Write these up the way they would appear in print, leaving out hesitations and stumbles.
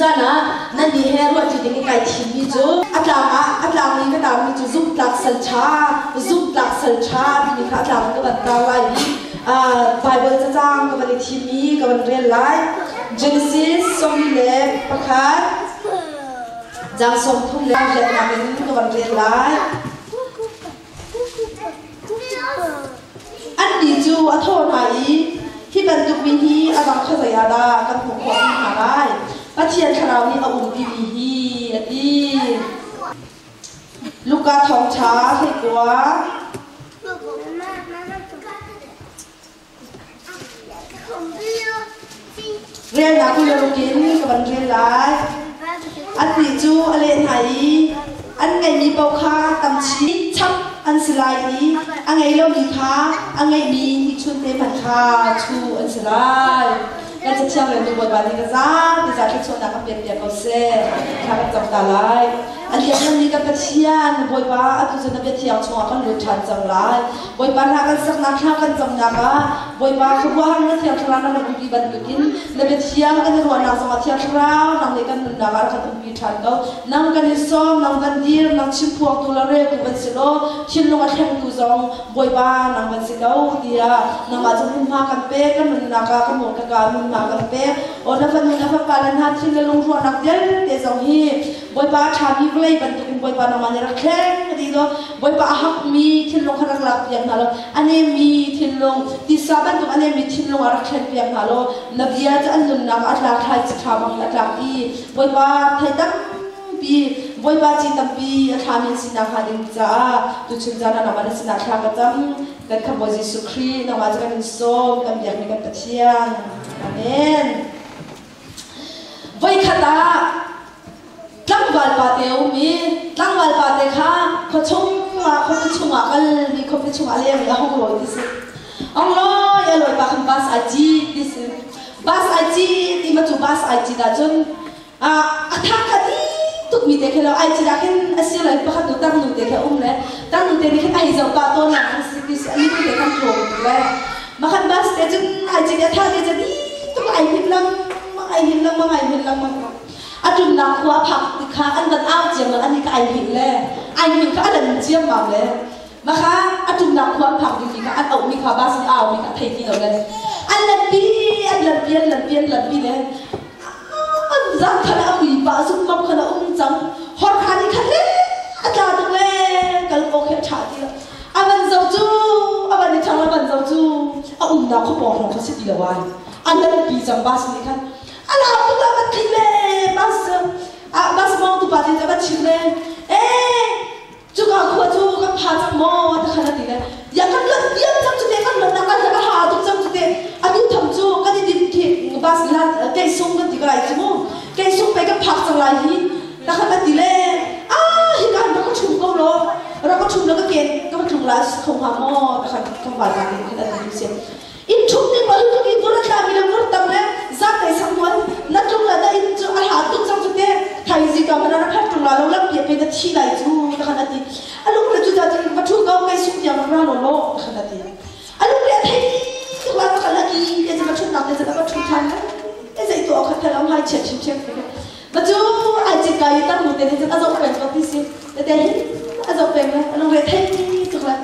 Tuchan ah nannih he ruahṭi ding in kai thimmi cu a tlang ah a tlang i ka tarmi cu zumhtlak sal ṭha, zumhtlak sal ṭha timi kha a tlang in ka van tar lai i Baibal cacang ka van i thim i ka van rel lai. Genesis 41 caang 38 in ka van rel lai. Annih cu a thawh hna i, Hi bantuk mi hi a dang kha zei ah dah kan hmuh khawh ti hna lai? Pathian Thlarau nih a umpimi hi, a ti. Luka Thawngṭha 19. Relnak 26 in ka van rel lai. Annih cu a leh hna i an ngeihmi paoh kha tam chin chap an si lai i a ngei lomi kha a ngeihmi hnihchun te hmanh kha chuh an si lai. Kan cathiang reltu Bawipa nih ka zapi za thluachuahnak kan pek piak ko seh. Thla kan cam ta lai. A liannganmi kan Pathian, Bawipa, atu cu na biathiang chungah kan lut ṭhan cang lai. Bawipa hla kan saknak thla kan camnak ah Bawipa khuaruahhar na Thiang Thlarau na kan umpi bantukin na biathiang kan i ruahnak zongah Thiang Thlarau nang nih kan nunnak ah kan umpi ṭhan ko. Nang kan i sawm, nang van dir, nang chimphuangtu le reltu van si law thinlung a thlengtu zong Bawipa nang van si ko tiah nangmah cu hmunhma kan pek, kan nunnak ah ka hmuh ka ka hmunhma kan pek. Aw na fanu na fapa le hna thin le lungruahnak vialte zong hi Bawipa a ṭhami vawlei bantukin Bawipa nangmah nih rak thleng ti law Bawipa a hakmi thinlung kha rak lakpiak hna law a nemmi thinlung tisa bantuk a nemmi thinlung ah rak thlenpiak hna law na bia cu an nunnak ah a tlak thlai ṭha bang a tlak i Bawipa thei tampi Bawipa ci tampi a thlami an sinak hnga ding caah tuchun caan ah nangmah na sinah thla ka cam kan khamh Bawi Jesuh Khrih nangmah cu kan in sawm kan biakmi kan Pathian. Amen. Voikhat ah tlangval pate a um i tlangval pate kha khua chungah khuapi chungah kal i khuapi chungah leng i a hung lawi ti si. Ong lawi a lawi pa khan bus ai cit ti si. Bus ai cit i ma cu bus ai cit ahcun a thak kha di tuk mi te khi lo ai cit ah khin a sir le pakhat nu tang nu te khi a um le tang nu te nih khin a hei zoh pah tawn lang an si ti si a nu te khan tlawm le makhan bus te cun ai cit i a thak te cu di tuk ai him lam ai him lengmang ai him lengmang a ṭumnak khua a phak tik kha an van au ciammam an i ka ai hngilh le ai hngilh kha a lan ciammam le mah kha a ṭumnak khua an phak dingmi kha an auhmi kha bus in a aumi kha a thei ti lo le an lanpi an lanpi an lanpi an lanpi le an zang khan a mui pah zukmam khan a um cang hor kha nih khan le a tla tuk le kal awk he ṭha ti lo a van zo cu a van i ṭhang a van zo cu a umnak khuapawng hrawng kha si ti lo ai a lanpi cang bus nih khan A lau tuk ah van tlik le bus ah bus mawngtu pa te va chim le eh cuka khua cu kan pha cang maw ta khan a ti le ya kan lat diam cang cu te kan lat nak a ha tuk cang cu te atu tham cu kan i din khi bus la kei sung kan ti ko lai cu mu kei sung pe kan phak cang lai hi ta khan a ti le ah hi kan rak ka chum ko lo rak ka chum la ka ken ka tlung la khong ha maw ta khan kan ba ta khan a ti si Inn ṭhum ning ma tuk i vur a tlami le vur tam le zatlei sang hmuan na tlung le na inn cu a hla tuk cang cu te thaizing ka hmanh ah na phat ṭung la lo lampi a pe na thi lai cu ta khan a ti a lung le cu ta cun va ṭhu ko kei sung tiang rak ra law law ta khan a ti a lung le a thei tuk la khan a ti te cu va ṭhutnak te cu va ṭhu ṭhan e zei tu khat thal am hai chiat chim chiat ma cu ai cik ka i tar nu te nih cun a zoh peng ko ti si te te hin a zoh peng le a lung re thei tuk le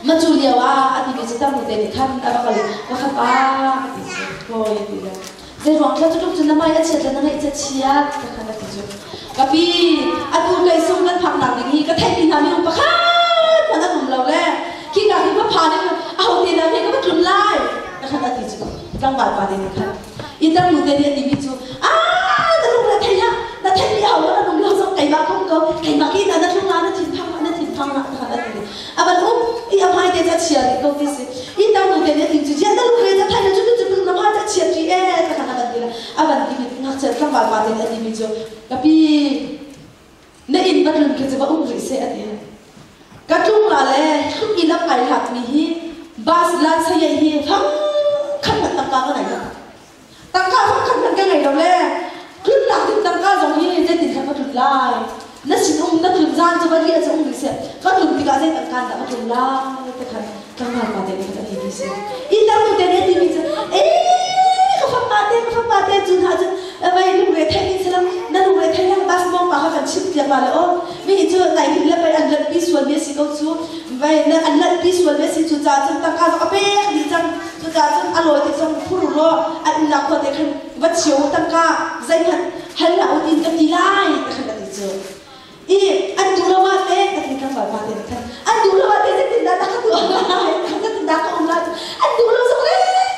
Ma cu lio ah a timi cu tarnu te nih khan a va kal i va kha pa a ti cu hawi a ti le zei ruang thla cu tluk cun na mai a chiat le na ngeih ca chiat ka khan a ti cu ka pi atu kei sung kan phak nak ding hi ka theihmi hna minung pakhat hmanh an um lo le khi ka hi va phan in aho te na he ka va tlun lai ka khan a ti cu tlangval pa te nih khan i tarnu te nih a timi cu ah na lung le thei hlah na theihmi aho hmanh an um lo zong keimah phung ko keimah ki na na tlung na thin phang na thin phang na khan a ti a van um i a hmai te cu a chia dih ko ti si i tarnu te nih a ti cu jian na lung re ca thai na cu cu cu na hmai cu a chia ṭi e ta khan a van ti le a van ti mi ngakchia tlangval pa te nih a ti mi cu ka pi na inn va tlun khi cu va um rih seh a ti ka tlung la le tluk i lam ai hlat mi hi bus lan sayai hi fang khat hmanh tangka ka nei lo tangka fang khat hmanh ka ngei lo le tlun lak ding tangka zong hi zeitin khan ka tlun lai na sin um na tlun zan cu va riah cu um rih seh ka tlun tikah zei tangka dah ka tlun lai te khan tlangval pa te nih khan a ti mi si i tarnu te nih a ti mi cu ee ka fapa te ka fapa te cu hna cu Vai lungre theih ding si lo. Na lungre thei lang bus mawng pa kha kan chimh piak la le aw. Mi hi cu nai hin le pei an lanhpi sual mi a si ko cu. Vai na an lanhpi sual mi a si cu caah cun tangka zong a pek dih cang. Cucaah cun a lawi tik zong phur law a innnak khua te khan va chio tangka zeihmanh hal hlah u tiin ka ti lai ti khan a ti cu. I an duh lo ah teh ka ti tlangval pa te nih khan an duh lo ah teh zeitindah dah ka tuah lai zeitindah ka um lai an duh lo zong le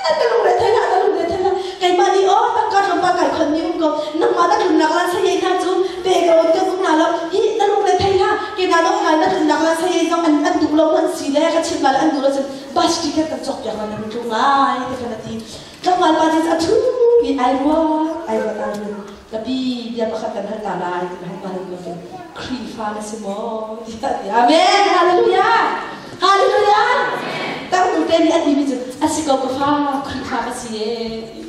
an ka lungre thei hlah ka lungre thei hlah keimah nih aw tangka tlawmpal kai khon mi um ko nangmah na tlunnak lan sayei hna cu pe ko kan um hna lo hi na lungre thei hlah ke na dong ngai na tlunnak lan sayei zong an an duh lo hmanh si le ka chim lai an duh lo cun bus ticket kan cawk piak la nan tlung lai ti khan a ti tlangval pa cu a thu i ai ruat ai ruat ai ruat Ka pi bia pakhat kan hal ta lai ti hal hal ko cu Khrihfa na si maw tiah ti Amen Hallelujah Hallelujah Tangtu te nih a timi cu a si ko ka fa Khrihfa ka si e ti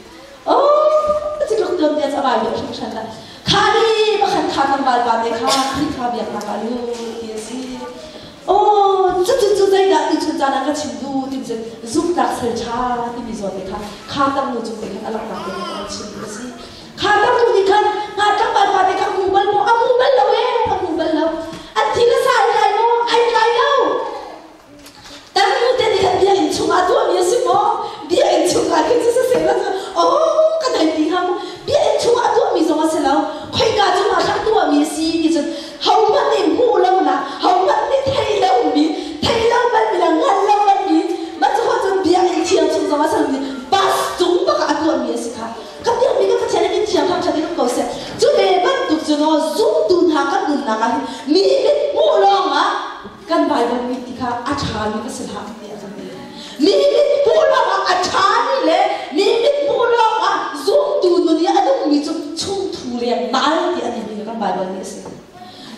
oh ci tluk tuan bia cu a vai bia hringhran la kha ni pakhat kha tlangval pa te kha Khrihfa biaknak ah lut ti a si Oh, cucu cu zeidah ti chun caan ah ka chim duh ti cun zumhnak sal ṭha timi zawn te kha kha tang nu cung te khan a langhnak te khan a chim a si. Kha tang nu nih khan nga tlangval pa te kha a hmu bal maw? A hmu bal lo ee, a hmu bal lo. An thi le sa ai tlai maw? Ai tlai lo. Tang nu te nih khan biakinn chungah tuahmi a si maw? Biakinn chungah khin cu siseh la cu oh kan hei ti hnga maw? Biakinn chungah tuahmi zong a si lo. Khoika cungah khan tuahmi a si ti cun hohmanh nih hmuh lonak hohmanh nih theih lomi theih lo balmi le hngalh lo balmi mah cu cun biakinn thiang chung zong a si lomi bus cung bak ah a tuahmi a si kha ka biakmi ka Pathian in thiang thangṭhat in um ko seh cu ve bantuk cu naw zumtu hna kan nunnak ah hin mi mit hmuh lawng ah kan Bible mit ti kha a ṭhami va si hlah tiah kan ti mi mit hmuh lawng ah a ṭhami le mi mit hmuh lawng ah zumtu nun i a nungmi cu chungthu lengmal ti a timi kan Bible nih a si.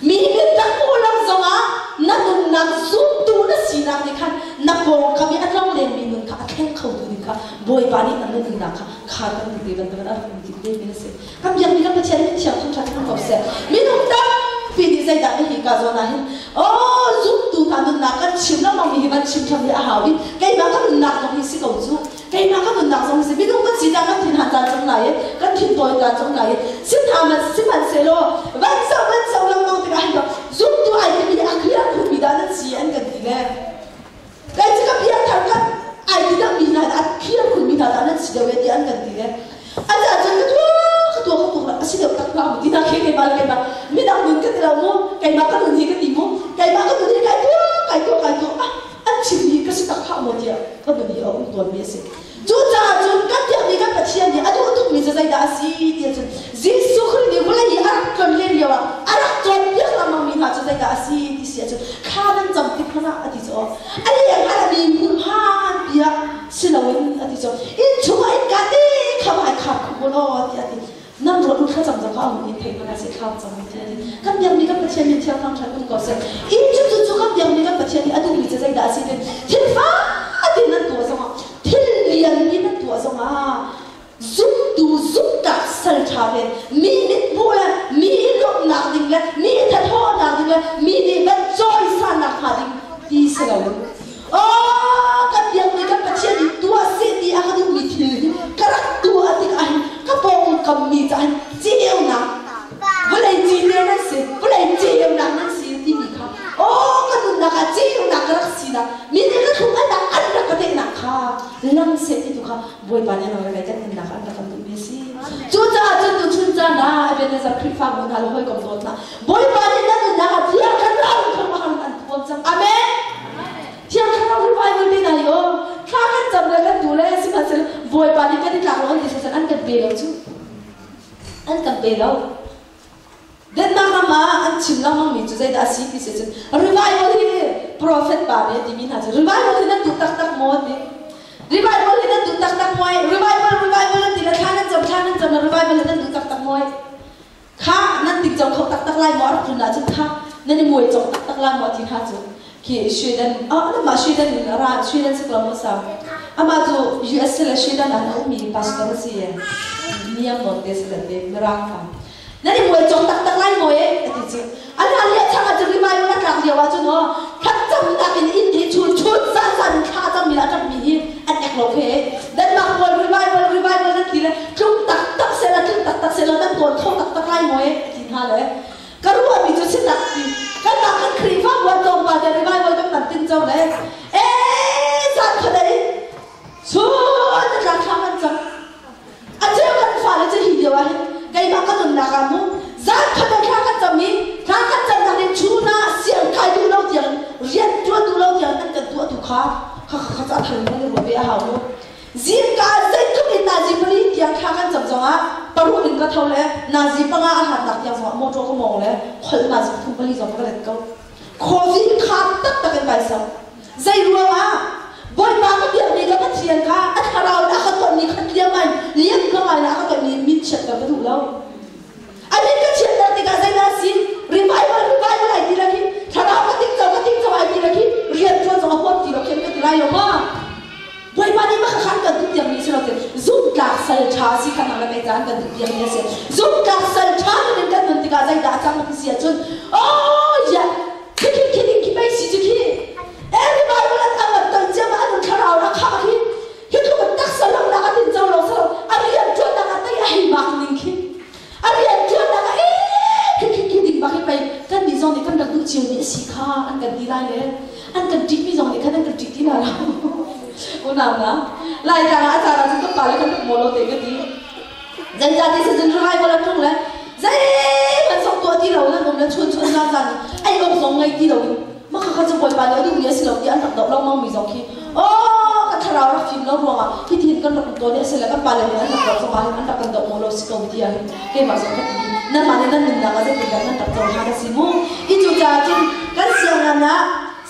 Mi mit na hmuh lo zongah na nunnak zumtu na sinak nih khan na pawngkam i a tlong lenmi nun kha a thleng khotu ding kha Bawipa nih na nunnak kha kha kan ti te bantukin a rak um ti te mi na si. Kan biakmi kan Pathian nih thiang thangṭhat in ko seh. Minung tampi nih zeidah na hi ka zawn ah hin oh zumtu hna nunnak kan chim lengmang mi hi van chim tham hi a hau i keimah ka nunnak zong hi si ko cu keimah ka nunnak zong hi si minung kan si dah kan thin han caan cung lai i kan thin tawi caan cung lai i sihna sihmanhsehlaw van zoh van zoh lengmang tikah hin zumtu ai timi a clear khunmi dah nan si an kan ti le Kai cu ka piangthar kan ai ti deuhmi hna a clear khunmi hna dah nan si deuh e tiah an kan ti le a cah cun ka tuah ka tuah ka tuah a si deuh tak hlah mu ti hna khi keimah le keimah midang nun ka ti lo mu keimah ka nun hi ka ti mu keimah ka nun hi kai tuah kai tuah kai tuah ah an chimmi ka si tak hlah maw tiah ka nun hi a um tawnmi a si Cucaah cun kan biakmi kan Pathian nih a duh tukmi cu zeidah a si ti ahcun Jesuh Khrih nih vawlei i a rak tlon len lioah a rak cawnpiak lengmangmi hna cu zeidah a si ti si ahcun thla nan cam tik hmanh ah a ti cu a leng ah mi hmuhman piah si loin a ti cu inn chungah innka te kha vai khar khup u law tiah a ti nan ruat u thlacam zong kha a hung in thei hmanh ah seh thla cam u tiah a ti kan biakmi kan Pathian min thiang thangṭhat um ko seh inn cu cu cu kan biakmi kan Pathian nih a duhmi cu zeidah a si ti thil fate nan tuah zongah thil lianpi nan tuah zongah zumtu zumtak sal ṭha te mi mithmuh le mi i lawmhnak ding le mi i thathawhnak ding le mi nih van cawisannak hnga ding ti si loin Aw kan biakmi kan Pathian nih tuah seh ti a ka duhmi thil hi ka rak tuah tikah hin ka pawngkam mi caah hin ceunak vawlei cite nan si vawlei ceunak nan si timi kha aw ka nunnak ah ceunak ka rak sinak mi nih ka thlum an an rak ka tehnak kha lang seh ti tu kha Bawipa nih nang le kei kan nunnak an rak kan duhmi a si. Cucaah cun tuchun caan ah Ebenezer Khrihfabu hna le hawikom dawt hna Bawipa nih nan nunnak ah Thiang Thlarau kha an thuam cang. Amen. Thiang Thlarau revival te hna hi aw thla kan cam le kan duh le sihmanhsehlaw Bawipa nih kan i tlak lo an ti siseh an kan pe lo cu. An kan pe lo. Denmark ram ah an chim lengmangmi cu zeidah a si ti si cun revival hi prophet pa nih a timi hna cu revival hi nan duh taktak maw ti revival hi nan duh taktak maw revival revival an ti le thla nan cam thla nan cam le revival hi nan duh taktak maw kha nan tik cong kho taktak lai maw a rak tlun ahcun kha nan i muai cong taktak lai maw ti hna cu khi Sweden ah mah Sweden in ra Sweden si ko maw sa amah cu US le Sweden ah a ummi pastor a si niam nawn te si te mirang pa nan i muai cong taktak lai maw e a ti cu a hlan lio chang ah cun revival a tlak lio ah cun aw thlacamnak in inn hi chun chun zan zan in thla cam mi le a ṭap mi hi an ek lo khe Denmark pawl revival revival nan ti le tlung taktak seh la tlung taktak seh la. hna le ka ruahmi cu si tak ti kanmah kan Khrihfabu an tlawmpal te revival kan tam tin co le ee zan khuadei chun na tlak thla kan cam a cheu kan fale cu hi lio ah hin keimah ka nunnak ah mu zan khuadei thla kan cam i thla kan camnak in chun ah siang kai duh lo tiang rian ṭuan duh lo tiang an kan tuah tu kha kha kha kha ca thar in kan ruah ve a hau mu. Zingka zeitluk in nazi pali tiang thla kan cam zongah paruk in ka tho le nazi panga a hlatnak tiang zongah motor ka mawng le kholh nazi pathum pali zong ka let ko. Coffee kha taktak in kai so. Zei ruangah Bawipa ka biakmi ka Pathian kha a thlarau in a ka tonmi kha liam ai liam ka ngai a ka tonmi min chiat ka duh lo. A min ka chiatter tikah zeidah a si? Revival, revival ai ti la khi thlarau ka ting co ka ting co ai ti la khi rian ṭuan zong a huam ti lo khin ka ti lai lo ma? Bawipa nih mah kha kan duh tiangmi si lo tin zumtlak sal ṭha si kha nang le kei caan kan duh tiangmi a si. Zumtlak sal ṭha in kan nun tikah zeidah a cang ti si ahcun oh yeah khi khi khi ding khi pei si cu khi eh revival an an ton cia ma an thlarau ra kha khi hi tluk in taksa langhnak a tin co lo so a rian ṭuannak ah tei a hei bak ning khi a rian ṭuannak ah ee khi khi khi ding bak hi pei kan nih zong nih kan rak duh cio mi a si kha an kan ti lai le an kan ṭih mi zong nih khan an kan ṭih ti lai lo unau na lai tlang ah a caan ah cun kan pale kan rak maw lo te ka ti zeicah ti cun revival a tlung le zeihmanh sok tuah ti lo nan um le chun chun zan zan ei awk zong ngei ti lo in mah kha cu Bawipa nih a duhmi a si lo ti an rak doh lengmang mi zong khi aw ka thlarau rak fim lo ruangah hitin kan rak um tawn i a si le kan pale nih an rak doh zongah hin an rak kan doh maw lo si ko ti ah hin keimah zong ka ti nanmah nih nan nunnak ah zeitindah nan rak cohlan a si mu i cucaah cun kan sianginn ah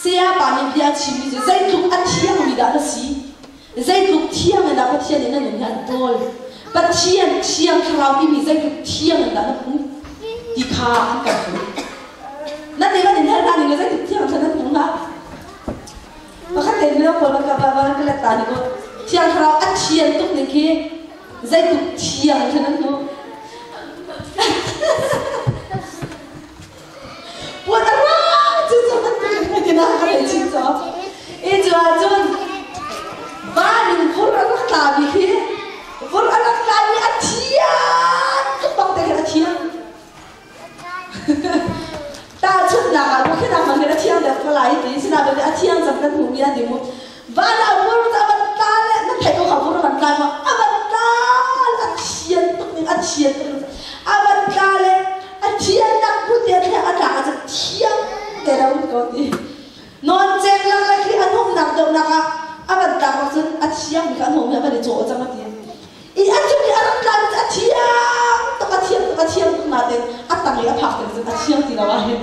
saya pa nih bia a chimmi cu zeitluk a thiangmi dah na si zeitluk thiang in dah Pathian nih na nun hi an tawl Pathian thiang thlarau timi zeitluk thiang in dah na hmuh ti kha an kan hmuh nan nih kan in hal hna ning le zeitluk thiang kha nan hmuh hna pakhat te mino pawl ka ba ba ka let ta ni ko thiang thlarau a thian tuk ning khi zeitluk thiang kha nan hmuh puan a rang cu cu kan tina ka rei chin cho i cu ahcun van in vur a rak tla mi khi vur a rak tla mi a thian tuk bang te khin a thiang tahchunhnak ah khi nak man a thiang deuh ko lai ti sinain a thiang cang kan hmuh mi an ti mu van ah vur a van tla le na theih ko kha vur a van tla ma a van tla a thian tuk ning a thian tuk a van tla le a thian nak bu te a a tla a thiang te lo ko ti non chek lak le khi an humnak dohnak ah a van tlak cun a thiang mi kha an hum hi a van i cawh cang a ti i a cung i a rak tla mi cu a thiang tuk a thiang tuk a thiang tuk nain a tang i a phak tik cun a thiang ti lo ah hin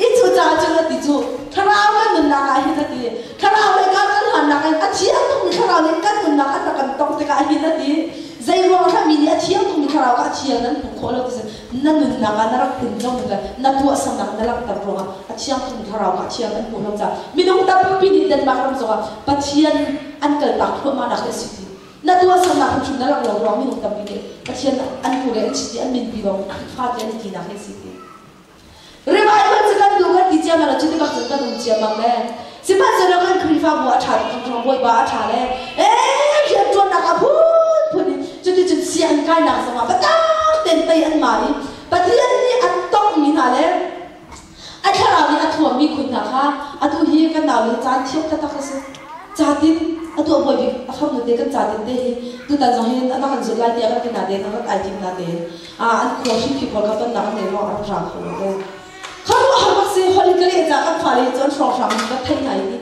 i cu caah cun a ti cu thlarau kan nunnak ah hin a ti thlarau lei kar kan hlannak in a thiang tukmi thlarau nih kan nunnak an rak kan tong tikah hin a ti zei ruang hlah mi nih a thiang tukmi thlarau kha a thiang nan hmu khawh lo ti na nunnak ah na rak tin lo le na tuahsernak na langhter ruangah a thiang tukmi thlarau kha a thiang an hmuh lo caah minung tampi nih Denmark ram zongah Pathian an kaltak thluahmah nak hi a si ti na tuahsernak hrimhrim na langh lo ruang minung tampi nih Pathian an hmu le an chiti an minpi lawng Khrihfa ti an i tinak hi a si ti. Revival cu kan duh kan ti ciammam lo cuti bak cun kan um ciammam le sihmanhsehlaw kan Khrihfabu a ṭha tuk kan Bawipa a ṭha le ee rianṭuannak ah phunphun in cuticun sianginn kainak zongah biatak tein tei an ma i Pathian nih an tonghmi hna le a thlarau nih a thuammi khun hna kha atu hi kan nau le caan thiam taktak a si catin atu a bawi bik a farnu te kan catin te hi tutan zong hin a kan zulh lai tiah kan ti na tein an rak ai tim na tein an khua hri pawl kha tonnak an nei ruang an rak kho lo te kharuah har bak si holi ka leh ca kan fale cu an hrawnghrang ka thei ngai hi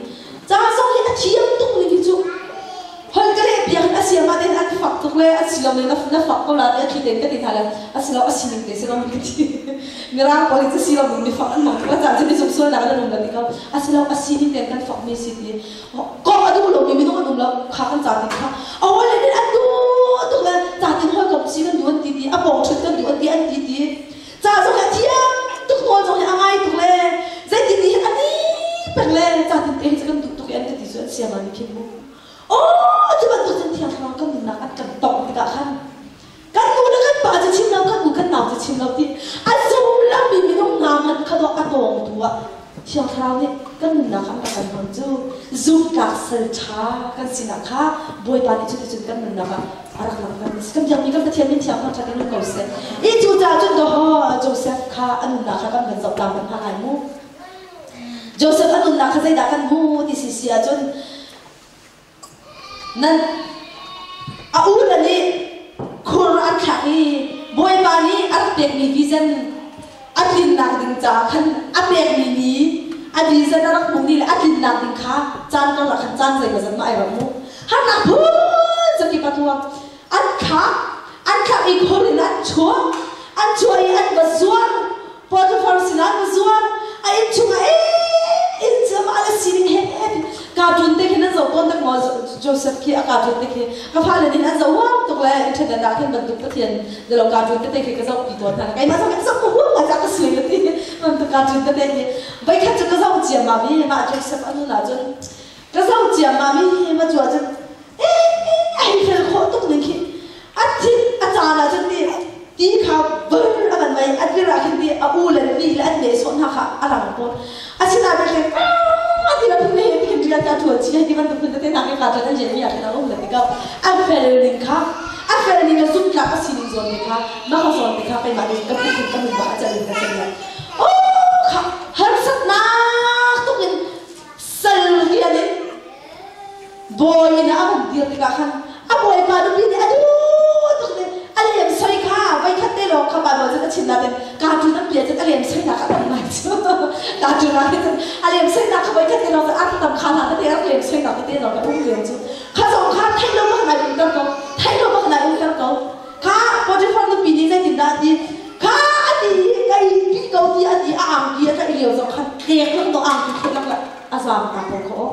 ca zong hi a thiam tuk ni hi cu hol ka leh piak in a siam ah ten an fak tuk le a si lo le na fak ko la ti a thli ten ka ti hna le a si lo a sining te si lo ka ti mirang pawl hi si lo mi fak an mang tuk a caan cu mi zung sual nak an um la ti ko a si lo a sining ten kan fak mi si ti kong a duh lo mi minung an um lo kha kan ca tin kha a wale nih an duh tuk le ca tin hoi kom si kan duh an ti ti a pawng ṭhut kan duh an ti an ti ti ca zong hi a thiam tuk nawl zong hi a ngai tuk le zeitin ni hin a ni peng le ca tin te hi cu kan duh tuk i an ka ti cu an siam ah nih khin mu aw cu bantuk cun thiang thlarau kan nunnak an kan tongh tikah khan kan nu le kan pa cu chim lo kan u kan nau cu chim lo ti a zum lomi minung hna hmanh kha dawh a tawngtu ah Thiang Thlarau nih kan nunnak ah a kan hman cu zumtlak sal ṭha kan sinak kha Bawipa nih cuticun kan nunnak ah a rak langhter mi si. Kan biakmi kan Pathian min thiang thangṭhat in um ko seh. I cucaah cun dawh Joseph. kan van zoh ta hmanh hna lai mu. Joseph a nunnak kha zeidah kan hmu ti si si ahcun nan a u le nih khur an thlak i Bawipa nih a rak pekmi vision a tlinnak ding caah khan a pekmi ni a vision a rak hmuh ni le a tlinnak ding kha caan karlak khan caan zeimawzat mah ai rak mu. Harnak phun zakip a tuak. An thlak, an thlak i khur in an chuak, an chuah i an va zuar. Potiphar sinah an va zuar. A inn chungah ee inn cu amah le sining he cartoon te khin an zoh tawn tak maw Joseph khi a cartoon te khi ka fale nih an zoh huam tuk le internet ah khin bantuk pathian lo cartoon tete khi ka zoh pi tawn hna. Keimah zong kan zoh ka huam ngai ca ka sui ka ti bantuk cartoon tete khi voikhat cu ka zoh ciammam i mah Joseph a nun ahcun ka zoh ciammam i ma cu ahcun a hei fel khawh tuk ning khi a thin a caan ahcun ti ti kha vur a van mei a dir ah khin ti a u le ni le an nehsawh hna kha a rang tawn asinain khin a ti la phun he ti khin rian ka ṭuan chi ti bantuk phun tete hna khi ka ṭuan an rian mi ah khin a um le ti ko a fel ning kha a fel ning le zumtlak a sining zawn te kha mah ka zawn te kha keimah nih ka phun ka nun ba a cal in ka cel oh kha harsatnak tuk in sal rian in bawi in a van dir tikah khan a bawipa nupi nih a duh tuk nih a lem soi kha voikhat te lawng kha Bible cun a chim nain cartoon an bia cun a lem soinak a tam ngai cu cartoon ah hin cun a lem soinak kha voikhat te lawng cun a tam kha hna tete rak lem soinak tete lawng ka um lem cu kha zong kha theih lo bak nai um ter ko theih lo bak nai um ter ko kha Potiphar nupi nih zeitindah a ti kha a ti ka i pi ko ti a ti a angki a tlaih lio zong khan tlek lang no angki thlek lang a zam ta ko kho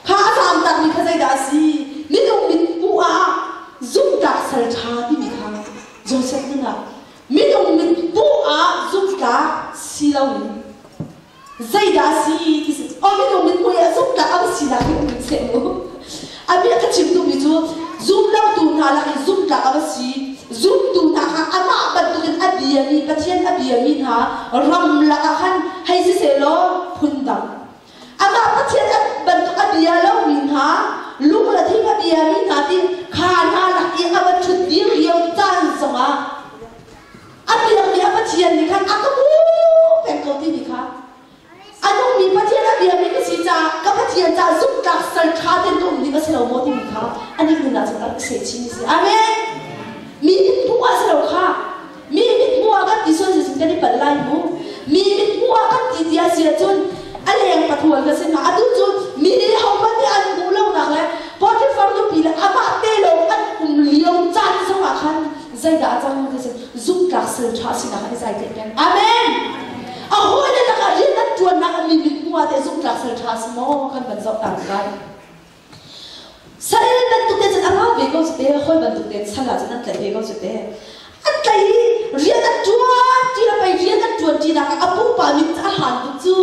Kha a zaamtakmi kha zeidah a si? Minung mithmuh ah zumhtlak sal ṭha timi kha Joseph nun ah minung mithmuh ah zumhtlak si loin zeidah a si ti si aw minung mithmuh ah zumhtlak a va sinak hi um seh mu. A bia ka chim duhmi cu zumlotu hna lak i zumhtlak a va si zumtu hna kha amah bantukin a biami Pathian a biami hna ram lakah khan hei siseh law phundang Amah Pathian bantuk a bia lomi hna, lung le thing a biami hna ti kha hna lak i a va ṭhut dir lio caan zongah a biakmi a Pathian nih khan a ka hmuh peng ko timi kha a nungmi Pathian a biami ka si caah ka Pathian caah zumhtlak sal ṭha tein ka um ding a si lo maw timi kha anih nun ah cun a rak seh chin si. Amen. Mi mithmuh ah si lo kha Mi mithmuh ah kan ti sual si kan i palh lai mu. Mi mithmuh ah kan ti ti a si ahcun a leng pathual ka si hna. Atu cu mi hohmanh nih an hmuh lonak le Potiphar nupi le amah te lawng an um lio caan zongah khan zeidah a cang ti si zumtlak sal ṭha sinak an i zai teh peng. Amen. A hawile lakah rian an ṭuannak ah mi mithmuh ah teh zumtlak sal ṭha si maw kan van zoh ta lai. Sal bantuk te cun a rau ve ko cu te, hawi bantuk te sal ah cun an tlaih ve ko cu te. An tlaih i rian an ṭuan ṭi le pei rian an ṭuan ṭinak ah a pupa min a hlan tuk cu.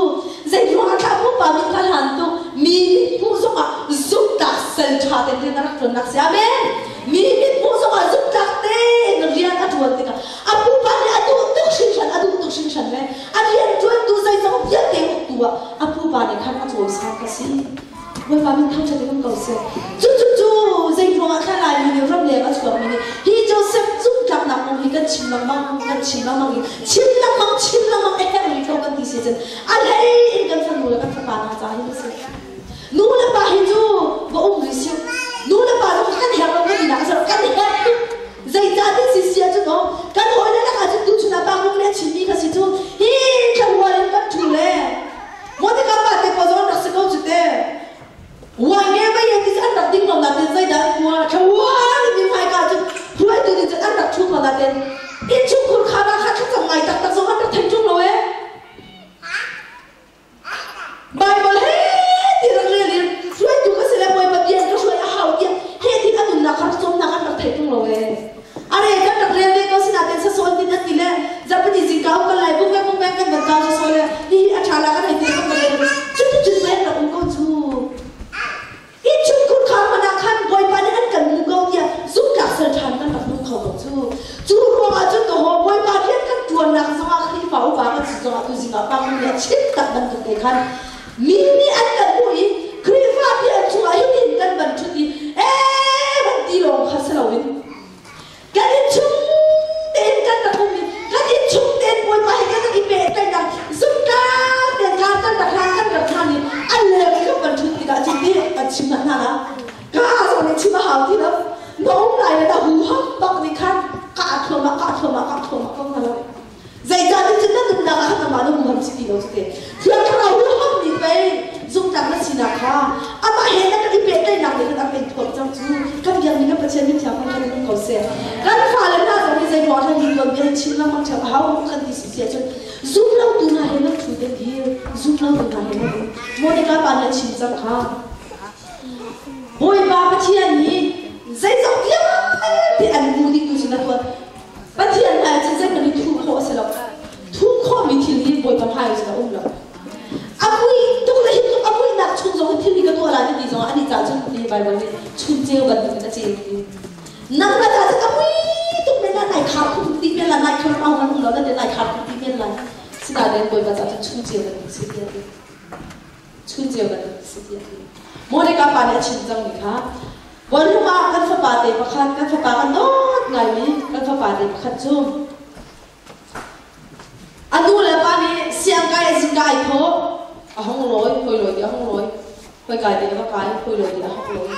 Zeiruang ah a pupa min kha hlan tuk? Mi mithmuh zongah zumtlak sal ṭha tein rian a rak ṭuannak si. Amen. Mi mithmuh zongah zumtlak tein rian a ṭuan tikah a pupa nih a duh tuk hringhran, a duh tuk hringhran le a rian ṭuantu zeizong vialte uktu ah a pupa nih khan a cawisan ka si. Bawipa min thangṭhat in um ko seh. Cucu zei ruangah thla Laimi nih ramleng a chuakmi nih hi Joseph zumhtlaknak kong hi kan chim lengmang kan chim lengmang i chim lengmang chim lengmang a herh rih ko kan ti si cun a hlei in kan fanu le kan fapa hna ca hi a si. Nu le pa hi cu va um rih sih. Nu le pa zong kan herh lo kan ti nak a si kan herh tuk. Zeicahtiah si si ahcun aw kan hawile lakah cun tuchun ah pa kong le a chimmi kha si cu hi thlahual in kan ṭhu le Monica pa te pa zong rak si ko cu te. Wai nge vai ti an rak ding lo na ten zeidah an hua thlahual in mi hmaika cun hruaitu nih cun an rak thu ko na ten innchungkhur kha na kha thlacam ngai taktak zong an rak thei ṭung lo ee. Bible he ti rak rel in hruaitu ka si le Bawipa bia ka hruai a hau tiah he tin a nunnak kha cawmnak an rak thei ṭung lo ee. Are kan rak rel ve ko sinain sasawn tin an ti le zarhpini zingka um kan lai bung ve bung ve kan van kau sasaw le hihi a ṭha la kan hei ti kan van rel cuti cun mei rak um ko cu. Innchungkhur khar hmanh ah khan Bawipa nih an kan hmu ko tiah zumtlak sal ṭhan kan rak hmu kho ko cu. Cu ruangah cun ka haw Bawipa rian kan ṭuannak zongah Khrihfa upa kan si zongah tuzing ah pa kan nih a chim tak bantuk te khan mi nih an kan hmuh i Khrihfa bia chungah hitin kan van ṭhut i ee van ti lawng kha si loin kan innchung tein kan rak um i kan innchung tein Bawipa he kan rak i pehtlaihnak. ti lo cu te. Thiang Thlarau huham nih pei zumhtlak na sinak kha amah he na kan i pehtlaihnak nih khan a kan thuam cang cu. Kan biakmi kan Pathian min thiang thangṭhat in um ko seh. Kan fale hna zong hi zei ruang hlan hi tuanbia hi chim lengmang ṭheo a hau kan ti si si ahcun zum lotu hna he nan ṭhu te dir, zum lotu hna he nan um. Monica pa nih a chim cang kha. Bawipa Pathian nih zeizong vialte an hmu dih tu cu na tuan. Pathian hmai cun zeihmanh hi thuh khawh a si lo. Thuh khawhmi thil hi Bawipa hmai cun a um lo. A mui tuk le hi tluk a muihnak chung zong hi thil hi ka tuah lai ti zong ah anih caah cun ti Baibal nih chun ceu bantuk in a ceu ti. Nang na caah cun a mui tuk men la nai khar khum ti men la nai khar au man um lo na te nai khar khum ti men la. Sinain Bawipa caah cun chun ceu bantuk si ti a ti. Chun ceu bantuk si ti a ti. Monica pa nih a chim cangmi kha Bawlung ah kan fapa te pakhat, kan fapa kan dawt ngaimi kan fapa te pakhat cu a nu le pa nih siangkai a zingka ai thawh, a hung lawi, hoi lawi ti a hung lawi, hoi kai ti a va kai, hoi lawi ti a hung lawi.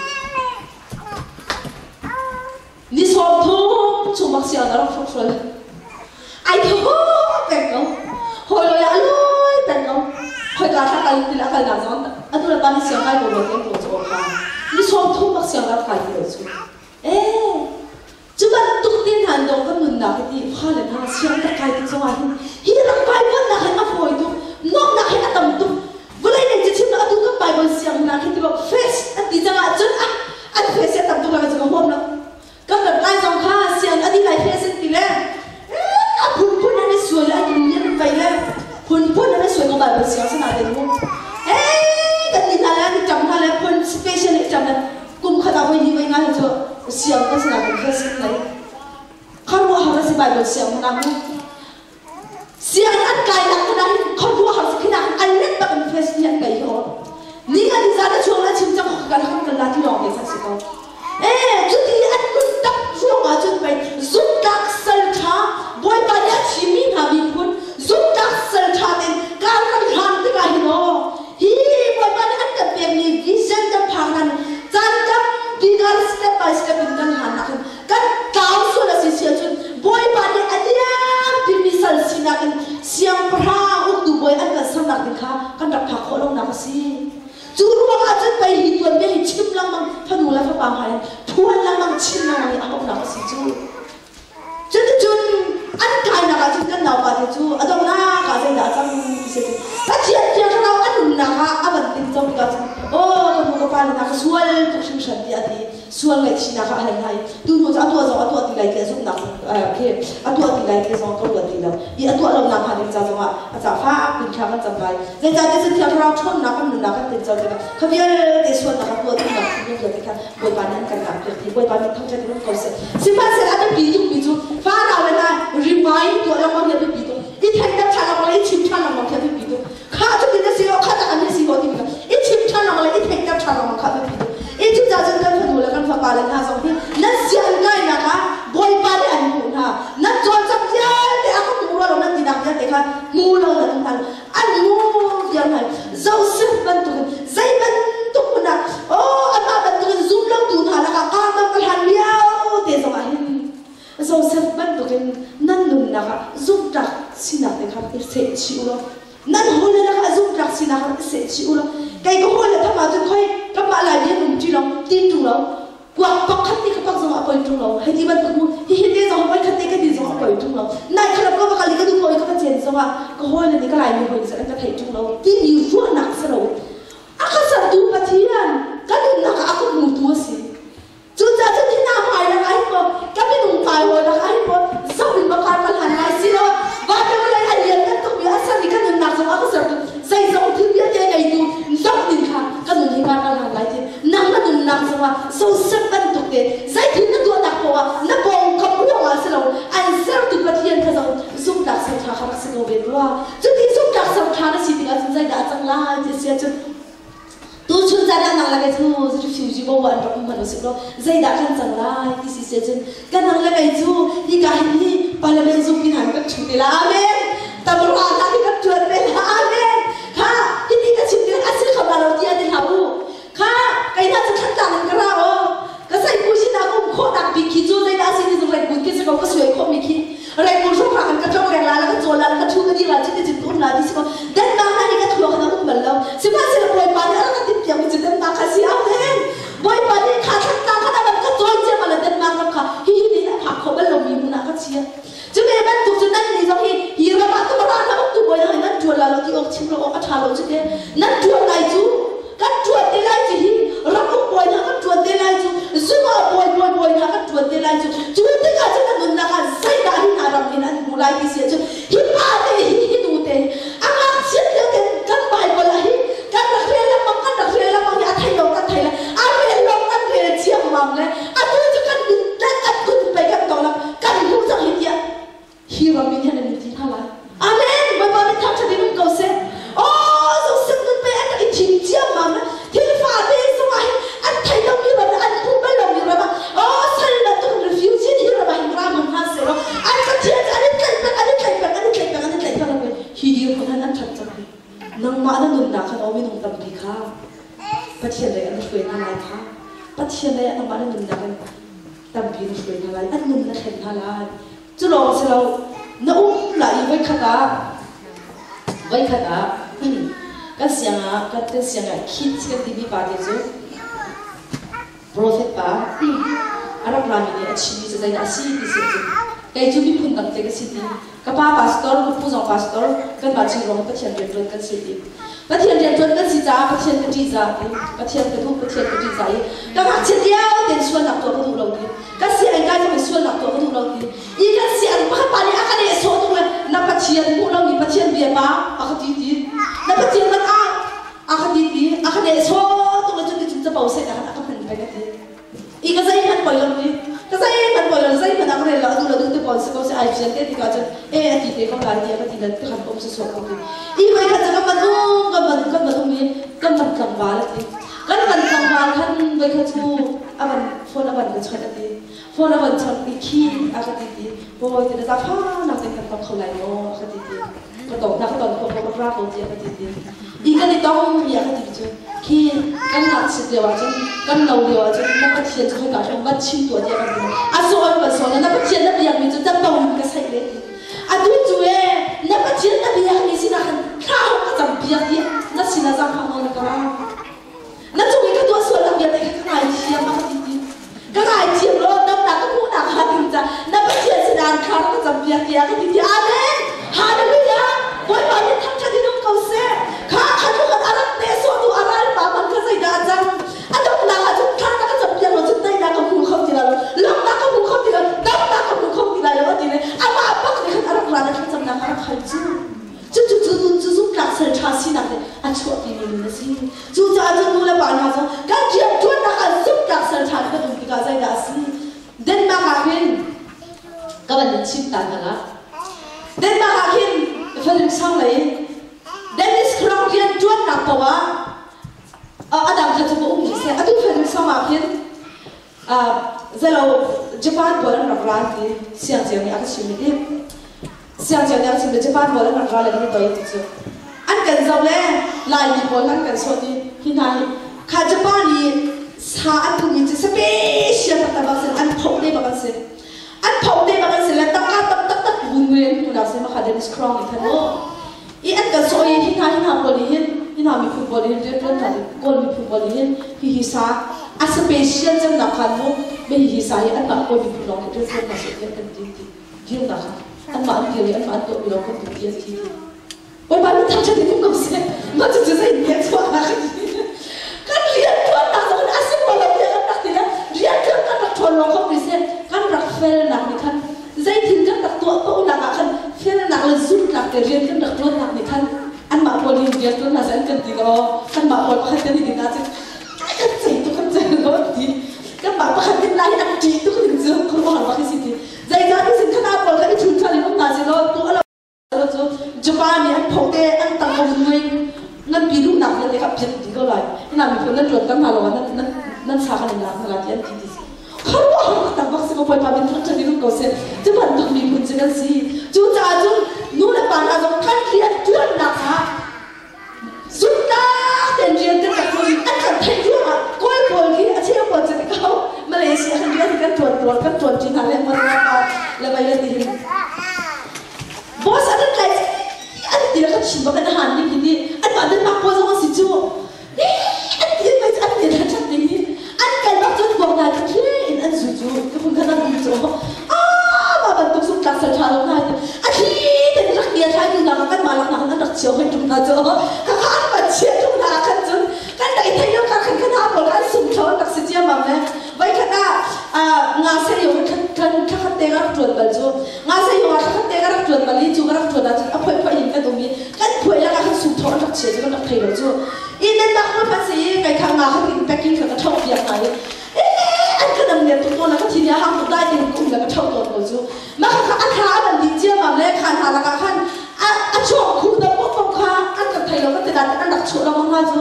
Ni 30 chung bak siang a rak hrokhrol. Ai thawh peng ko. Hawi lawi ah a lawi peng ko. Khoika thla kal ti le a kalnak zong a nu le pa nih siang kai ko rua ti an ruah cu aw kha. Ni 30 bak siang rak kai ti lo cu. Eh, cu bantuk te hna dong kan nunnak hi ti fa le hna siang tak kai tik zong ah hin hi rak vaivuanhnak hin a fawi tuk, nuamhnak hin a tam tuk. Vawlei lei cu chim lo atu kan Bible siang hna khi ti bak face an ti cang ahcun ah an face a tam tuk lai cu ka huam lo. Kan rat lai zong kha siang a dih lai face an ti le a phunphun an i suai le an in an vei le phunphun an i suai ko Bible siang sana te mu. Eh kan ni hna le an i ṭam hna le phun special i ṭam le kum khat ah voi hnih voi nga hi cu siang kan sana kan face kan lei. Khuaruahhar a si Bible siang hna mu. Sianginn an kainak hmun ah hin khuaruahhar si khinak an let bak in face ni an kai hi aw. Ni an zan a chuak la chim cang kan kan kan la ti lawng te khan si ko. Eh cuti an nun tak ruang ah cun pei zumtlak sal ṭha Bawipa nih a thimmi hna miphun zumtlak sal ṭha tein kar kan hlan tikah hin aw hi Bawipa nih an kan pekmi vision kan phak hlan caan tampi kar step by step in kan hlannak hin kan tlau sual a si si ahcun Bawipa nih a liam timi sal sinak in siangpahrang uktu bawi an kan sernak ding kha kan rak phak khawh lonak a si. Cu ruangah cun pei hi tuanbia hi chim lengmang fanu le fapa hmai in phuan lengmang chim lengmang hi a hauhnak a si cu. Cuticun an kainak ah cun kan naupa te cu a donghnak ah zeidah a cang ti si cun Pathian thiang thlarau a nunnak ah a van ting cang tikah cun aw ka nu ka pa le hna ka sual tuk hringhran tiah a ti sual ngaihchihnak ah a hal hna i tu hnu cu a tuah zong a tuah ti lai ti a zumhnak khi a tuah ti lai ti zong ka ruat ti lo i a tuah lonak hnga ding ca zongah a ca fak pin thla kan cam lai zeicahtiah cun thiang thlarau ṭhawnnak kan nunnak kan tin cang tikah kha vialte sualnak a tuah duhnak thinlung vialte kha Bawipa nih an kan lakpiak ti Bawipa nih thangṭhat in um ko seh sihmanhsehlaw a biapi tukmi cu fanau le hna remind tuah lengmang hi a biapi tuk i theihter ṭhan lengmang le i chim ṭhan lengmang khi a biapi tuk kha cutin a si lo kha tak an si ko timi kha i chim ṭhan lengmang le i theihter ṭhan lengmang kha a biapi tuk i cucaah cun kan fanu le kan fapa le hna zong hi nan sian kainak ah Bawipa nih an hmuh hna nan cawlcangh vialte a ka hmu rua lo nan tinak vialte kha hmu lo nan um hna an mu viar hna Joseph bantukin zei bantuk hmun ah oh amah bantukin zum lotu hna lakah kaa kam ka hlan lio te zongah hin Joseph bantukin nan nunnak ah zumhtlak sinak te kha i seh chih u law nan hawile lakah zumhtlak sinak kha i seh chih u law kei ka hawile tham ahcun khoi kanmah lai mi an um ṭi lo ti ṭung lo kuak pakhat te ka pak zong ah poi ṭung lo hei ti bantuk mu hihi te zong voi khat te ka ti zong ah poi ṭung lo nai khalap ka va kal i ka duh ko i ka va cen zong ah ka hawile nih ka laimi hawi nih an ka theih ṭung lo timi ruahnak si lo a ka sertu Pathian ka nunnak ah a ka hmutu a si cucaah cun hi hna hmai lakah hin maw ka minung kai hawi lakah hin maw zoh in va kai ka hlan lai si lo van le vawlei a lian kan tukmi a ser i ka nunnak zong a ka sertu zeizong thil vialte ngeitu zoh ning kha ka nun hi ka hlan lai ti nang na nunnak zongah sosep bantuk te zeitin na tuahnak poah ah na pawngkam ruangah si lo an sertu Pathian kha zong zumtlak ser ṭha kha rak si ko ve rua cuti zumtlak ser ṭha na si tikah cun zeidah a cang lai ti si ahcun tuchun caan ah nang le kei cu refugee bo an rak um hmanh usih law zeidah kan cang lai ti si si ahcun ka nang le kei cu hika hin hi parliament zungpi hna kan ṭhu te la amen tamra hna hi kan ṭuan te la amen kha hiti ka chim tikah a si kho la lo ti ti hlah u kha kei hna cu Thantlang in ka ra aw ka saipu sinah ka um khawhnak bik khi cu zeidah a si ti cu Rangoon khi si ko ka suai khawhmi khi Rangoon hrawkhrang in ka tlong leng la la ka cawl la la ka ṭhu ka dir la cuti cun ka um la ti si ko. Nangmah na nunnak khan aw minung tampi kha Pathian lei an hruai hna lai kha. Pathian lei ah nangmah na nunnak in tampi na hruai hna lai, an nun na thlen hna lai. Cu lawng si lo, na um lai i voikhat ah voikhat ah kan siang ah kan kan siang ah Keith kan timi pa te cu Profet pa a rak rami nih a chimmi cu zeidah a si ti si cun kei cu miphun dang te ka si ti ka pa pastor ka pu zong pastor kanmah Chin ruang Pathian rianṭuan kan si ti Pathian rianṭuan kan si caah Pathian ka ṭihzah ti Pathian ka duh Pathian ka ṭihzah i ka ngakchiat lio tein sualnak tuah ka duh lo ti ka si ai kai zong in sualnak tuah ka duh lo ti i kan si an pakhat pa nih a ka nehsawh tuk le na Pathian hmuh lomi Pathian bia pa a ka ti ti na Pathian man a a ka ti ti a ka nehsawh tuk le cuti cun capo seh a ka hman peng a ti i ka zeihmanh poi lo ti ka zeihmanh poi lo zeihmanh a ka rel lo a duh lo duh te pawl si ko si ai fian te ti ka cun e a ti te ko lai ti a ka ti nan ka kan um si suak ko ti i voi khat cu kan man um kan man kan man um i kan man tlangval a ti kan man tlangval khan voi khat cu a van phone a van ka chawnh a ti phone a van chawnh i khi a ka ti ti hawi ti na zafa nak te kan tong kho lai maw a ka ti ti ka tong na ka ton ko ka ra ko ti a ka ti ti i kan i tong mi a ka ti cu khi kan ngakchit lio ahcun kan no lio ahcun na Pathian cu hika hrawng van chim tuah tiah kan ti a sawn van sawn na Pathian na biak mi cu capo in ka saih le ti atu cu e na Pathian na biak mi sinah khan thla ka cam piak ti na sinah zangfang nawl na ka ra na cung i ka tuah sual nak vialte kha ka ngaithiam a ka ti ti ka ngaithiam law damnak ka hmuhnak hnga ding ca na Pathian sinah thla ka cam piak tiah ka ti ti amen hallelujah Bawipa nih thangṭhat in um ko seh kha kha tluk a rak nehsawhtu a ral pa man kha zeidah a cang a donghnak ah cun thla na ka cam piak lo cun teinak ka hmu kho ti lo lawmhnak ka hmu kho ti lo damnak ka hmu kho ti lai lo a ti le amah bak nih khan a rak ra le thlacamnak a rak hal cu Cucu cu zumtlak sal ṭha sinak nih a chuahpimi nun a si. Cucaah cun nu le pa hna zong kan rianṭuannak ah zumtlak sal ṭha kan um tikah zeidah a si? Denmark ah khin ka van in chim ta hna la. Denmark ah khin Falim sang lei Danish Crown rianṭuannak paoh ah a dang kha cu ka um rih seh. Atu Falim sang ah khin zelo Japan pawl an rak ra ti siangceu nih a ka chim i siangceu nih a ka chim i Japan pawl an rak ra le kan i toi ti cu an kan zoh le Laimi pawl an kan sawh ti hi hna hi kha Japan i sa an pumi cu special taktak bak sin an phoh te bak an si an phoh te bak an si le tangka tam taktak vun ren tu se ma kha Dennis Krong i khan i an kan sawh i hi hna hi hna pawl nih hin hi hna miphun pawl nih hin rianṭuan hna Kawl miphun pawl nih hin hihi sa a special cemnak khan mu me hihi sa hi anmah Kawl miphun lawng nih rianṭuan hna seh ti an kan ti ti dirnak kha anmah an dir i anmah an tuahmi lawng kan duh ti an ti ti Bawipa nih thangṭhat in um ko seh mah cucu zei in chuah na kan ti kan rianṭuannak zong in a si ko lo tiah kan rak ti le rianṭuan kan rak ṭhawn lawng kho ri seh kan rak felnak nih khan Zeitin kan rak tuah ko nak ah khan felnak le zumhnak te rian kan rak ṭuannak nih khan anmah pawl hi rian ṭuan hna seh an kan ti lo kanmah pawl pakhat kan i din ahcun kan cei tuk kan cei lo an ti kanmah pakhat din lai an ṭih tuk ning cu khuaruahhar bak hi si ti zeicah ti sin khan pawl kha i chun ṭhan in um hna seh law tu a lo cu Japan nih an phoh te an tang ko ngai nan pi duhnak vialte kha piat dih ko lai hina miphun nan ṭuan kan hna lo nan nan nan sa kan in lak hna lai ti an ti ti khuaruahhar tak bak si ko Bawipa min thangṭhat in um ko seh cu bantuk miphun cu kan si cucaah cun nu le pa hna zong kan rian ṭuannak ah zumhnak tein rian kan rak ṭuan an kan theih ruangah Kawl pawl hi a cheu pawl cu ko Malaysia kan rian kan ṭuan tuar kan ṭuan ṭi hna le Malacca le mei le ti hin boss an tlai an ti ka chim bak an han ning hi ti anmah Denmark pawl zong an si cu an ti an an ti than than ding hi an kal bak cun buak na khi in an zu cu ka phun khan an um cu ah ma bantuk sum tlak sal tha lo na a thli ten rak bia thlai tu na kan ma lak na kan rak chiao hoi tum na cu ka kha an ban chia tum na khan cun kan dai thei lo ka khan khan ha pawl kan sum tho tak si chia mam le vai khat ah nga se yo khan khan khat te rak tuan bal cu nga se yo khat te rak tuan bal i cu rak tuan ah cun a phoi phoi in kan um i kan phuai lak ah khan sum tho an rak chia cu kan rak thei lo cu i nan nak ma phan si kai kha nga khan in packing kha ka tho piak hna i an ka dam ne tuk to la ka thi dia hang tuk dai tin kum la ka tho to ko cu ma kha a tha an di chia mam le khan ha laka khan a chuak khu da po po kha an ka thei lo ka te dan an rak chuah lo ma cu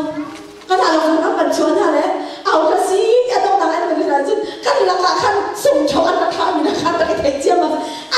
ka tha lo kan ban chuah hna le au ka si a dong dang an kan hna cun kan lakah khan sung tho an rak thlah mi na khan rak i thei cia ma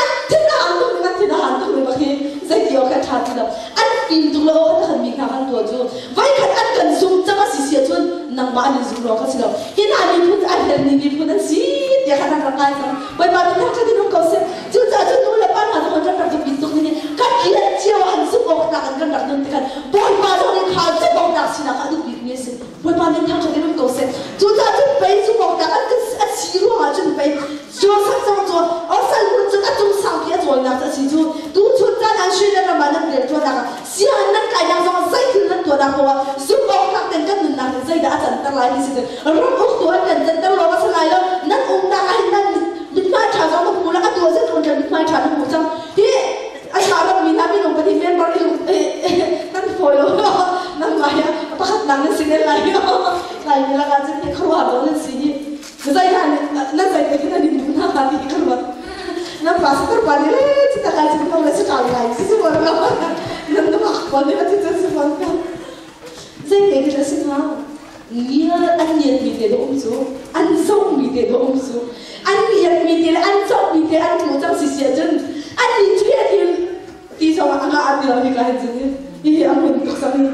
an thin a hang tuk an thin a hang tuk mi bak hi zei ti awk kha tha ti lo an fim tuk le aw khan mi hna kan tuah cu voikhat an kan zum cang a si si ahcun nangmah an in zum ruang kha si lo. Hi hna miphun a helmi miphun an si tiah khan an rak ngai cang. Bawipa min thangṭhat in um ko seh. Cucaah cun nu le pa hna zong kan rak biapit tuk ni kan rian cio an zumh awk tlak in kan rak nun tikhan Bawipa zong nih kha zumh awk tlak sinak a duh bikmi a si. Bawipa min thangṭhat in um ko seh. Cucaah cun pei zumh awk tlak an a si ruangah cun pei Joseph zong cu osal hmun cun a cung sangpi a cawinak cu a si cu tuchun caan ah Sweden ram ah nan rianṭuannak ah sianginn nan kainak zong ah zeithil nan tuahnak paoh ah zumh awk tlak tein kan nunnak nih zeidah a canter lai ti si cun ram uktu an kan canter lawng a si lai lo nan umnak ah hin nan mithmai ṭha zong na hmu la atu ah zeitluk in mithmai ṭha na hmu cang hi a ṭha rammi hna minung pahnih member i nan fawi lo nan ngai ah pakhatnak nan si ne lai lai mi lakah cun hi khuaruahhar lo nan si hi Zei hna nan zei te khin an in duh hna hnga ti ka ruat. Nan pastor pa nih le cutak ah cun ko le si ṭau lai si si bon lo. Nan nuak pawl nih a ti cun si bon ko. Zei te khi si hnga? Ngial an ngiat mi te do um cu, an zoh mi te do um cu, an ngiat mi te le an zoh mi te an hmuh cang si si ahcun an nih cu hi a thil ti zong ah a ngah ti lo hi ka hin cun hi hi a hmun tuk cang hi.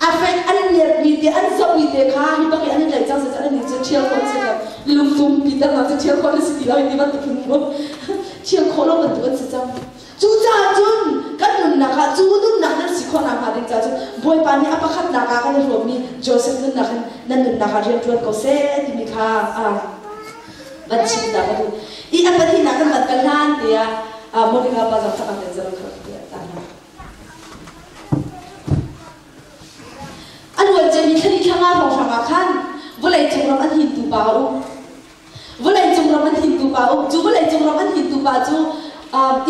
A fek an liatmi te an zohmi te kha hi bak i an i tlaih cang si an cu ṭhial khawh si lo lungtum pi ter hna cu ṭhial khawh na si ti lo ti bantuk in mu ṭhial khawh lo bantuk an si cang. Cucaah cun kan nunnak ah cu nunnak nan si khawh nakhnga ding caah cun Bawipa nih a pakhatnak ah kan i hrawmmi Joseph nunnak hin nan nunnak ah rian ṭuan ko seh timi kha van chim ta ka duh i a pahnihnak kan van kal hlan te ah Monica pa zong thakam in zarang kha ta hna. A luanciami thla thla nga hrawnghrang ah khan vawleicung ram an hintu pa a um. Vawleicung ram an hintu pa a um. Cu vawleicung ram an hintu pa cu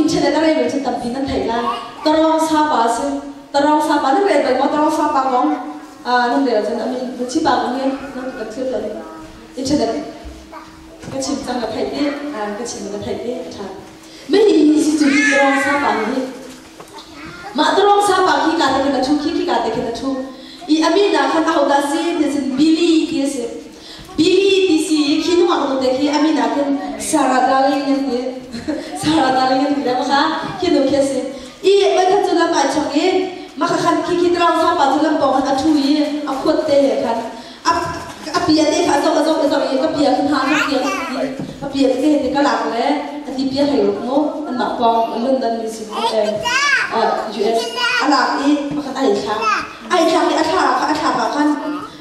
internet a rel cun tampi nan theih lai. Tarong Sapa a si. Tarong Sapa nan rel bal maw? Tarong Sapa kong nan rel cun amin chi pa kong hi nan kan thil tuah internet ka chim cang ka theih dih ka chim ka theih dih a ṭha. Mei hi si cu hi Tarong Sapa hi Mah tarong sapa khi ka te khin a ṭhu khi khi ka te khin a ṭhu. I a min ah khan ahodah si ti cun Billy ti a si. Billy ti si i khi nungak nu te khi a min ah khin Sarah Darling an ti. Sarah Darling an ti le maka khi nu khi a si. I voikhat cu lam ai chok i maka khan khi khi tarong sapa cu lam pawng khan a ṭhu i a khuat te he khan a pia te kha a zoh a zoh a zoh i ka pia khin ha ka pia ka ti ka pia te he ka lak le a ti pia hlei ruk mu anmah pawng London mi si US a lak i pakhat ai thlak ai thlak i a thla kha a thlak ah khan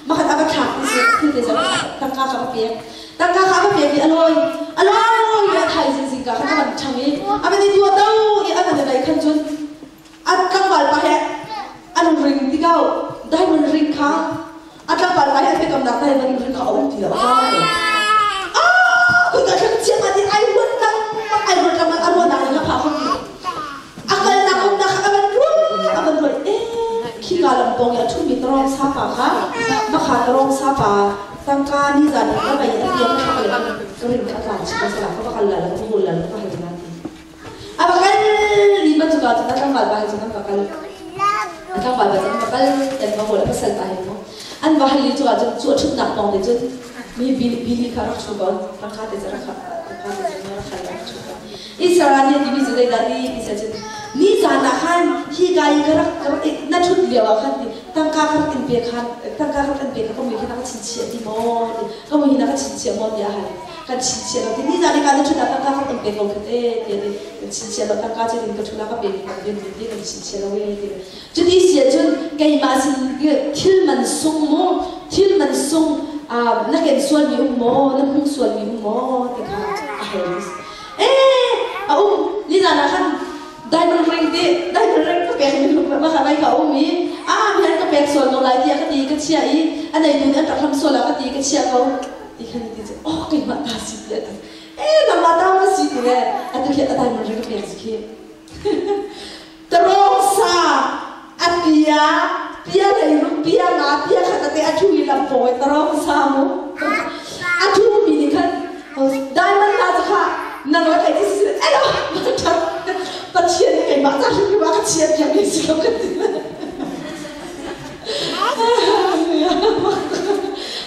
makhat a va thlak ti si thil te zong tangka kha va pek tangka kha va pek i a lawi a lawi a thai zing ka khan a van ṭhang i a van i tua to i a van i lei khan cun A tlangval pa he an ring tikah diamond ring kha a tlangval pa he an biakamnak diamond ring kha a um ti lo. Ah, kutka thlang chiang ati ai ruat lang ai ruat lang a ruat nak in a pha khom ti. A kalnak umnak kha a van ruat a van ruat eh khi ka lam pong i a ṭhumi tarong sapa kha makha tarong sapa tangka ni zan in ka mei a tiang ka le ka ring kha tla chi ka sala ka va kal la la ka hul la ka hal na ti. A va kal ni bantuk ah cun a tlangval pa he cun an va kal. A tlangval pa cun an va kal an va hawl a pasal pa he mu. An va hal li cu ah cun cu a ṭhutnak pawng te cun mi bili kha rak ṭhu ko tangka te cu rak tangka te cu rak hal rak ṭhu ko. Israel nih timi cu zeidah ti ti seh cun ni zan ah khan hi ka i ka rak na ṭhut lio ah khan ti tangka ka rak in pe khan tangka ka rak in pe kha ka mui khi na ka chinchiah ti maw ti ka mui hi na ka chinchiah maw tiah a hal. Kan chinchiah lo ti ni zan i ka na ṭhut ah tangka kan pe ko kha te tiah ti kan chinchiah lo tangka cu din ka ṭhut ah ka pe kan din ti kan chinchiah lo e ti cuti si ahcun keimah sin thil man sung mu thil man sung na ken sual mi um maw na hmuh sual mi um maw ti kha a hei eh a um ni zan ah khan diamond ring ti diamond ring ka pek mi ma kha mai ka um i a mi han ka pek sual ko lai tiah ka ti ka chia i a nei tu nih an rak hlam sual ah ka ti ka chia ko ti khan ti cu oh keimah ta si ti a ti eh nangmah ta ma si ti le atu khi a diamond ring ka pek si khi tarong sa a pia pia lei rum pia nga pia khat ate a thu i lam pawi tarong sa mu a thu mi nih khan diamond ta cu kha nang la kai ti si elo Pathian keimah ta hrim ka chia piak ni si lo ka ti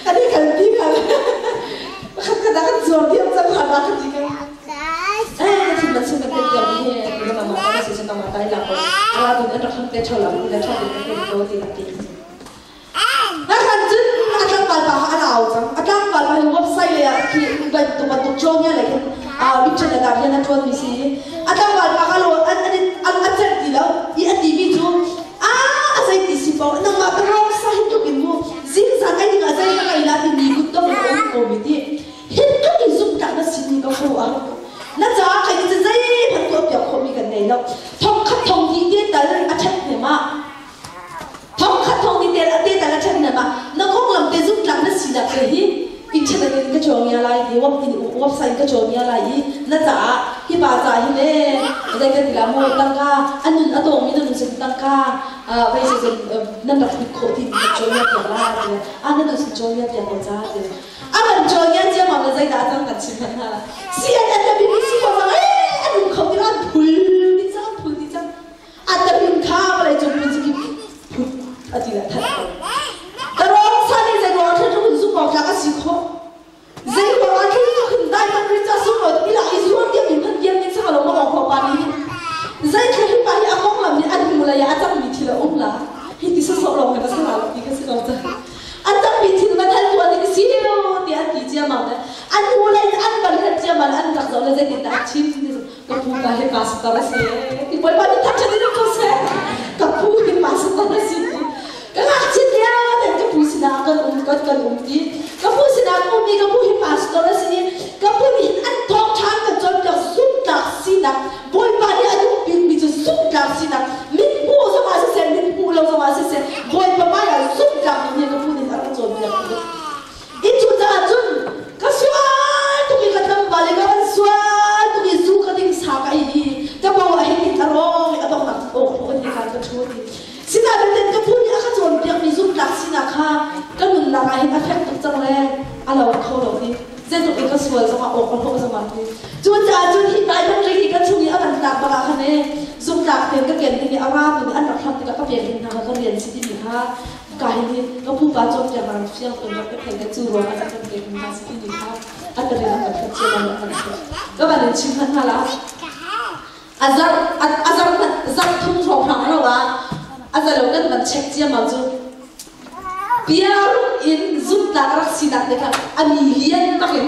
Kan i kalpi hna le pakhat khat ah kan zuar diam cang hna ka ti ka. Eh, thil man sung kan tiam hi ka mama ta si nangmah ta i lak ko. Ara dun an rak ham te. Zei ṭha lo ti le ṭha tein ka ken ko ti a ti. Nakhan cun a tlangval pa kha a lau cang. A tlangval pa hi website lei ah khi bantuk bantuk cawngia lei khin internet ah rian a ṭuanmi si. A tlangval pa kha lo an an a celh ti lo i a timi cu a a zei ti si paoh nangmah ka rawng sa hi tluk in mu zingzan ai ding ah zei ka ngei la timi kutdong in a um ko mi ti hi tluk in zumhtlak na si ti ka hru a na caah kai ti zeihmanh tuah piak khawhmi kan ngei lo thong khat thong hnih te tal a ṭhat hnem ah Thongkhat thong ni tel a te tal a ṭhen ah na konglam te zumtlak na sinak te hi internet in ka cawng ya lai i web in website ka cawng ya lai i na caah hi pa ca hi le zei kan ti la mu tangka anun a tawng mi na nun sin tangka vei se zon nan rak hit khawh ti ka cawng ya piak la ti a na nun sin cawng ya piak ko ca ti a kan cawng ya cia ma le zei dah cang kan chim hna la CNN le BBC ko zang eh anun kho ti an phul ti cang phul ti cang A tarin kha vawlei cung phun phut a ti le that ko. Tarong sa nih zei ruang thil hun zumh awk tlak a si khawh? Zei ruang ah thil hun dai kan ri ca sung lo ti la i zuar tiang in phan diam ning sang lo ma ko pa ni zei thil hi pa hi a konglam nih an hmu lei ah a cangmi thil a um la hi ti sawsawh lawng he va sala lo ti ka si ko ca a cangmi thil van hal tuah ding si ti an ti ciamam le an hmu lei an van hal ciamal an rak zoh le zeitin dah a chim Ka pu ka hi pastor a si. Ti Bawipa nih thangṭhat in um ko seh. Ka pu hi pastor a si. Ka ngakchia lio ten ka pu sinah kan um kan kan um ti. Ka pu sinah ka um i ka pu hi pastor a si. Ka pu nih an thawngṭha kan cawnpiak zumtlak sinak Bawipa nih a duh bikmi cu zumtlak sinak min hmuh zongah siseh min hmuh lo zongah siseh Bawipa hmaiah zumtlak mi nih ka pu nih a rak cawnpiak ti. I cucaah cun ka sual tuk i ka tlangval i ka van sual tuk i zu ka ding sa ka ei i ka bo a hei a rawng i a donghnak awk pawh in hikan ka ṭhu ti. Sinain ka pu nih a ka cawnpiakmi zumtlak sinak kha ka nunnak ah hin a fek tuk cang le a lo kho lo ti. Zeitluk in ka sual zongah awk ka hlawh zongah ti. Cucaah cun hi Bible ring hi ka chung i a van tlak bak ah khan e zumtlak tein ka ken ding i a ra tu nih an rak hlam tikah ka pek ding hna kha ka rian si timi kha Ka hi nih ka pupa cawnpiak nak fiang tein rak ka theih le cu ruang ah kan pek mi hna si timi kha a tarin an kan that cia lo an kan ka van in chim hmanh hna la a zar a zar zar thum hrawng hrang lo ah a zalo kan van check ciammam cu biar in zumtlak rak sinak te kha a mi lian bak in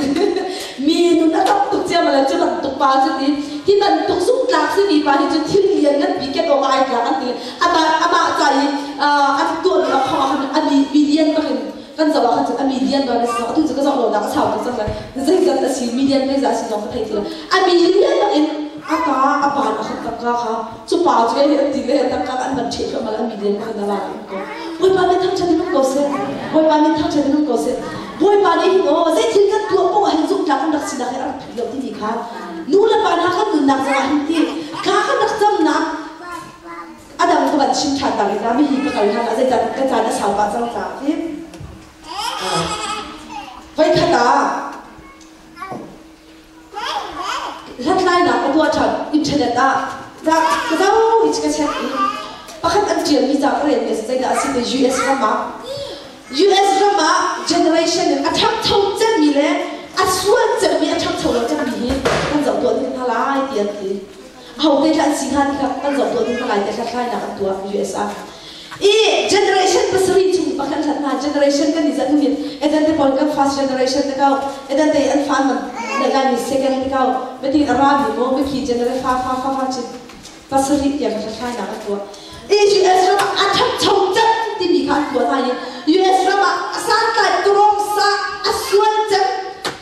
mi nun a tam tuk ciammam le cu bantuk pa cu ti hi bantuk zumtlak simi pa hi cu thil lian ngan pi ket awk ai tlak an ti amah amah ca i an tuahmi a khong ah khan a mi million bak in kan zoh ah khan cun a million dollars si atu cu ka zoh lo nak a sau tuk cang le zeizat a si million zeizat a si zong ka thei ti lo a million bak in a pa a pa a khan tangka kha cu pa cu ei an ti le tangka an van ṭheh thluahmah an million bak in a la in ko Bawipa min thangṭhat in um ko seh Bawipa min thangṭhat in um ko seh Bawipa nih hin aw zei thil kan tuah poh ah hin zumhtlak kan rak sinak hi a rak philh lo timi kha nu le pa hna kan nunnak zongah hin ti kha kan rak camnak A dang ka van chim ṭhan ta rih na mihi ka kal hlan ah zeican ka caan a sau pah cang caah ti. Voikhat ah hlathlainak ka tuah ṭhan internet ah ka ka zo i ka check i pakhat an ṭialmi ca ka relmi a si zeidah a si ti US ram ah US ram ah generation in a ṭhangcho cemmi le a sual cemmi a ṭhangcho lo cemmi hi kan zoh tuah ding hna lai ti an ti. Ahote dah an si hnga ti kha kan zoh tuah ding hna lai tiah hlathlainak an tuah US ah. I generation pasarih chung pakhat hlat hna generation kan i zat min edan te pawl kan first generation te kau edan te an fa man le lai mi second te kau betin a ra mi mo mikhi generation fa fa fa fa chin pasarih tiah hlathlainak an tuah. I US ram ah a ṭhangcho cem timi kha an tuah hna i US ram ah a santlai turong sa a sual cem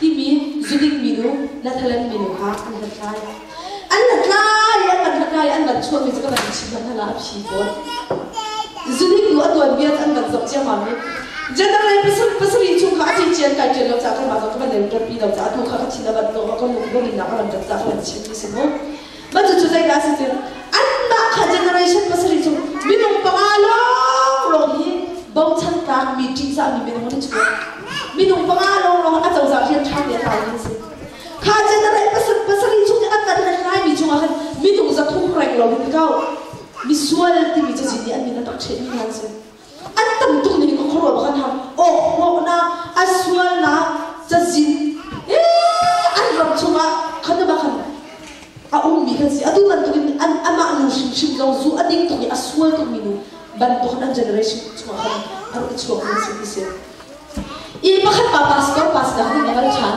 timi zuding minu Netherlands minu kha an hlathlai. An hlathlai, an van hlathlai, an van chuahmi cu ka van chim hmanh hna a phi pawl. Zunik nu a tuanbia an van zoh ciammam i General pasarih pasarih chung kha a ṭi cian kai ṭian lo caah kanmah zong ka van nei ṭanpi lo caah atu kha ka thin a van hnawh ka lung lungin a van ṭat caah ka van chim mi si mu. Mah cucu zeidah a si cun anmah kha generation pasarih chung minung panga lawnglawng hi bochan tlak mi ṭihzahmi minung an i chuak. Minung panga lawnglawng a cozah rian ṭha te a tlai mi an si. Kha general pasarih chung i an van hlathlaimi chungah khan minung 300 reng lo in kau misual timi cazin nih an min an rak ṭhehmi hna an si. An tam tuk ning ka khuaruah bak an har. Awkhlawhnak, a sualnak cazin, an ram chungah khan ba khan. A ummi kan si. Atu bantukin an amah nu hrimhrim zong zu a ding tuk i a sual tukmi nu bantuk an generation chungah khan a rak i chuak mi si ti si. I pakhat pa pastor pa sinah khan an va kal ṭhan.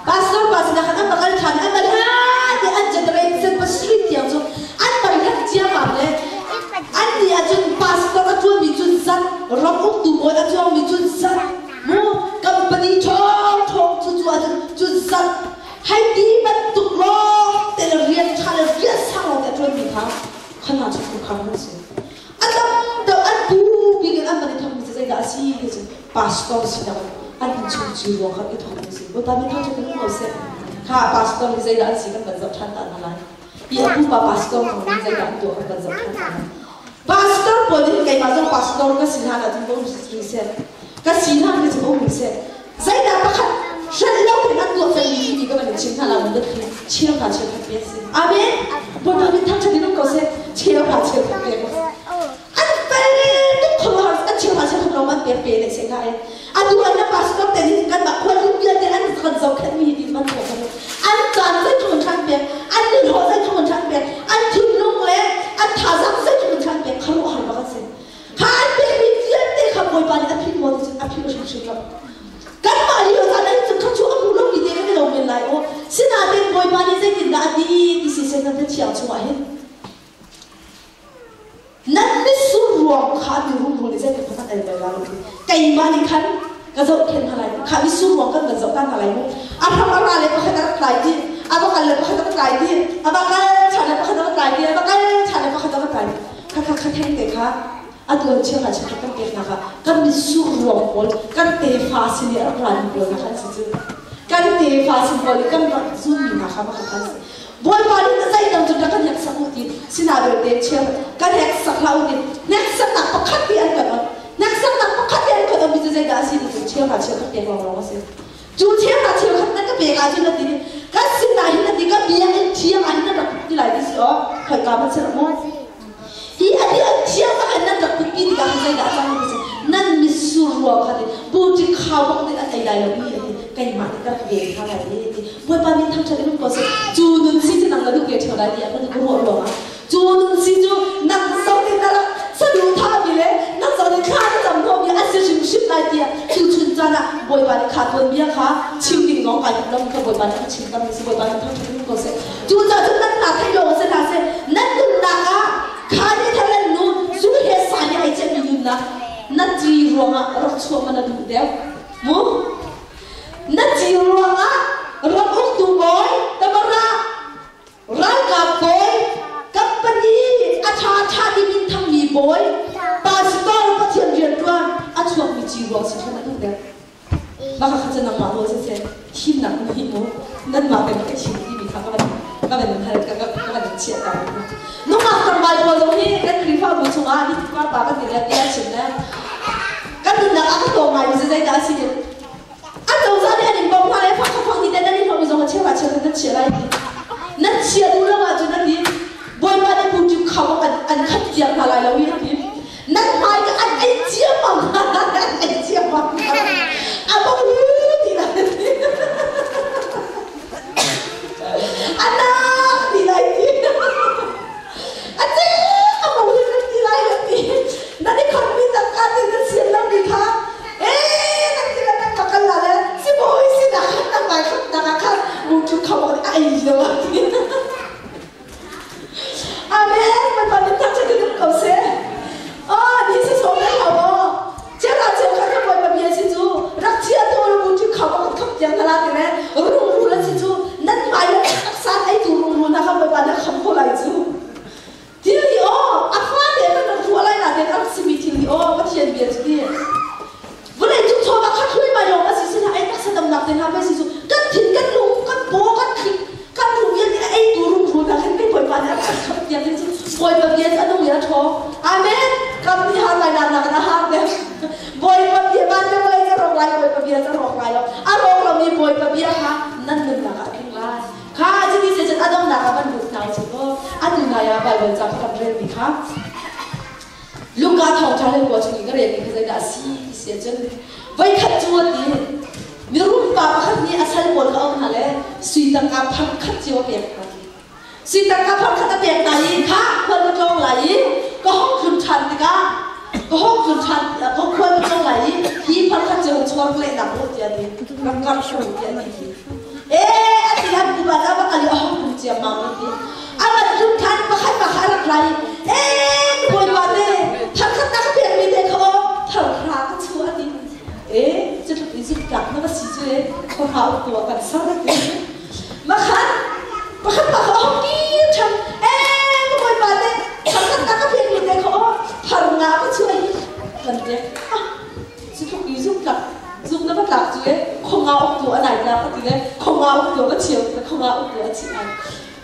Pastor pa sinah khan an va kal ṭhan an van ha ti an generation pasarih tiang cu an van hlat ciammam le an nih ahcun pastor a ṭuanmi cu zat, ram uktu bawi a cuangmi cu zat, mu company ṭhawng ṭhawng cu cu ahcun cu zat hei ti bantuk lawng te le rian ṭha le rian sang lawng te a ṭuanmi kha khana cu phungkhar an si. A tam deuh an pu bik in an van i thawkmi cu zeidah a si ti cu pastor sinak an innchung ci ruang kha i thawkmi a si. Bawipa min thangṭhat in um ko seh. Kha pastor hi zeidah an si kan van zoh ṭhan ta hna lai. I a pupa pastor kong in zeidah an tuah kan van zoh ṭhan ta lai. Pastor pawl nih keimah zong pastor ka si hlan ahcun ka um rih seh. Ka si hlan hi cu ka um rih seh. Zeidah pakhat hrelh lo tein an tuah pengmi timi ka van in chim hna lai dat hi cheu hna cheu khat pek si. Amen. Bawipa min thangṭhat in um ko seh. Cheu hna cheu khat pek. An fel tuk khuaruahhar an cheu hna cheu khat lawng an pek pe le se hna e. Atu an na pastor te nih kan mah khual vialte an kan zohkhenh mi hi ti man ko an caan zeitluk in ṭhan pek an nihlawh zeitluk in ṭhan pek an thinlung le an thazaang zeitluk in ṭhan pek khuaruahhar bak an si. Kha an pekmi vialte kha Bawipa nih a philh maw ti cun a philh hrimhrim lo. Kanmah lio caan ah cun kha cu a hmu lomi te kan i lo men lai aw. Sinain Bawipa nih zeitindah a ti ti si seh nan thiang chungah hin nan mitsur ruang kha ti rungrul nih zeitin kha kan ei bal lai lo ti. Keimah nih khan ka zohkhenh hna lai. Kha mitsur ruang kan van zoh ta hna lai mu. A hram a ra le pakhat a rak tlai ti, a va kal le pakhat a va tlai ti, a va kal ṭhan le pakhat a va tlai ti, a va kal ṭhan le pakhat a va tlai ti. Kha kha kha theng te kha atuan chiangah chikkhat kan peknak ah kan mitsur ruang pawl kan tefa sin i a rak rami pawl hna kha an si cu. Kan tefa sin pawl i kan rak zunmi hna kha mah kha an si. Bawipa nih na zeidang cun rak kan hneksak u ti sinah belte chia kan hneksak hlah u ti hneksaknak pakhat hi an kan on. Hneksaknak pakhat hi an kan onmi cu zeidah a si ti cu chia hna chia khat pek lawnglawng a si. Cu chia hna chia khat nan ka pek ahcun na ti kan sinah hin na ti ka biakinn thiang ah hin nan rak ti lai ti si aw khoika hmanh si rak mu. Hi a ti an thiang tak in nan rak putpi tikah hin zeidah a cang ti si nan mitsur rua kha ti puṭi khau bak nih an ei lai lo mi a ti keimah nih ka rak ven hna lai e ti Bawipa min thangṭhat in um ko seh cu nun si cu nang na duh ve ṭheo lai tiah ka ruah ruangah cu nun si cu nang zong in na rak saduhthah mi le nang zong in thla na cam hnawhmi a si hrimhrim lai tiah cu chun caan ah Bawipa nih kha tuanbia kha chim ding zong kai duh lo kha Bawipa nih a chim tam mi si Bawipa min thangṭhat in um ko seh Cucaah cun nan hna theih lawng si hna seh, nan nunnak ah kha nih khan nan nu zu he sa he ai ciahmi nunnak na ci ruangah rak chuah ma na duh deuh mu na ci ruangah ram uktu bawi tamara ralkap bawi company a ṭha ṭha ti min thangmi bawi pastor pathian rianṭuan a chuakmi ci ruang si khan na duh deuh Mah kha cu nangmah nawl siseh thimnak na hih mu nanmah peng ka thim timi kha ka van ka van hal ka ka van chiah ta nungak tlangval pawl zong hi kan Khrihfabu chungah hi pa kan ti le bia chim le kan nunnak ah ka tawng ngai mi cu zeidah a si ti a cozah nih an in bawmh hna le fak fak ni te nan in hlawh zong a cheu ah cheu nan chia lai ti nan chia duh lo ahcun an ti Bawipa nih pu cu kham an an khat tiang hna lai lo hi an ti Nan hmai ka an ei ciammam an ei ciammam a bong ti lai a nak ti lai ti a ce a bong ti lai ti nan i khon mi tangka ti nan sian lo mi kha eh nan ti nan ka kal la le si bawi si na khat na mai khat na kha mu chu kham a ei lo ti Amen. Bawipa nih thangṭhat in um ko seh. Oh, ni si sawm le hau aw. Chiara cheu khat ka Bawipa bia si cu rak chia tu lu cu kham a kham tiang na la ti le rungrul an si cu nan hmai le taksan ei tu rungrul na kha Bawipa nih a kham ko lai cu. Thil hi aw a fa te kan rak ruah lai na ten a rak simi thil hi aw Pathian bia cu ti. Vawlei cung chawva kha hruai mai lawng a si sin ei taksa damnak te hna pei si cu kan thin kan lung kan paw kan thlik kan lung vialte a eitu rungrul hna khin pei Bawipa nih a kan khamh tiang hin cu Bawipa bia cu a nung i a ṭhawng. Amen. Kam nih har lai nak nakin a har deuh. Bawipa bia van le vawlei ca rawk lai Bawipa bia ca rawk lai lo. A rawk lomi Bawipa bia kha nan nunnak ah a tling lai. Kha cuti si cun a donghnak ah van lut hna usih law atu nai ah Baibal ca ka rak relmi kha Luka thawngṭha le kua chung i ka relmi kha zeidah a si ti si ahcun voikhat cu a ti mirum pa pakhat nih a sal pawl kha a auh hna le sui tangka phang khat cio a pek hna ti. Sui tangka phorkhat a pek hna i kha khual ka tlawng lai i ka hung tlun ṭhan tikah ka hung tlun ṭhan ka khual ka tlawng lai i hi phorkhat cu hung chuar ka lehnak u tiah a ti. Rak karh u tiah a ti. Ee a ti han pupa cu a va kal i a hung tlung ciammam a ti. A van tlun ṭhan pakhat pa kha a rak ra i ee ka bawipa te thar khat na ka pekmi te kha aw thar hra ka chuah a ti. Ee cutluk i zumhtlak na va si cu ee khuahra uktu ah kan ser a ti. Makhan pakhat pa kha a hung kir ṭhan. Ee ka bawipa te thar khat na ka pekmi te kha aw thar nga ka chuah hi kan ti. Ah cutluk i zumhtlak zuk na va tlak cu ee khonga uktu a nai tlak a ti le khonga uktu a va cheu khonga uktu a chih ai.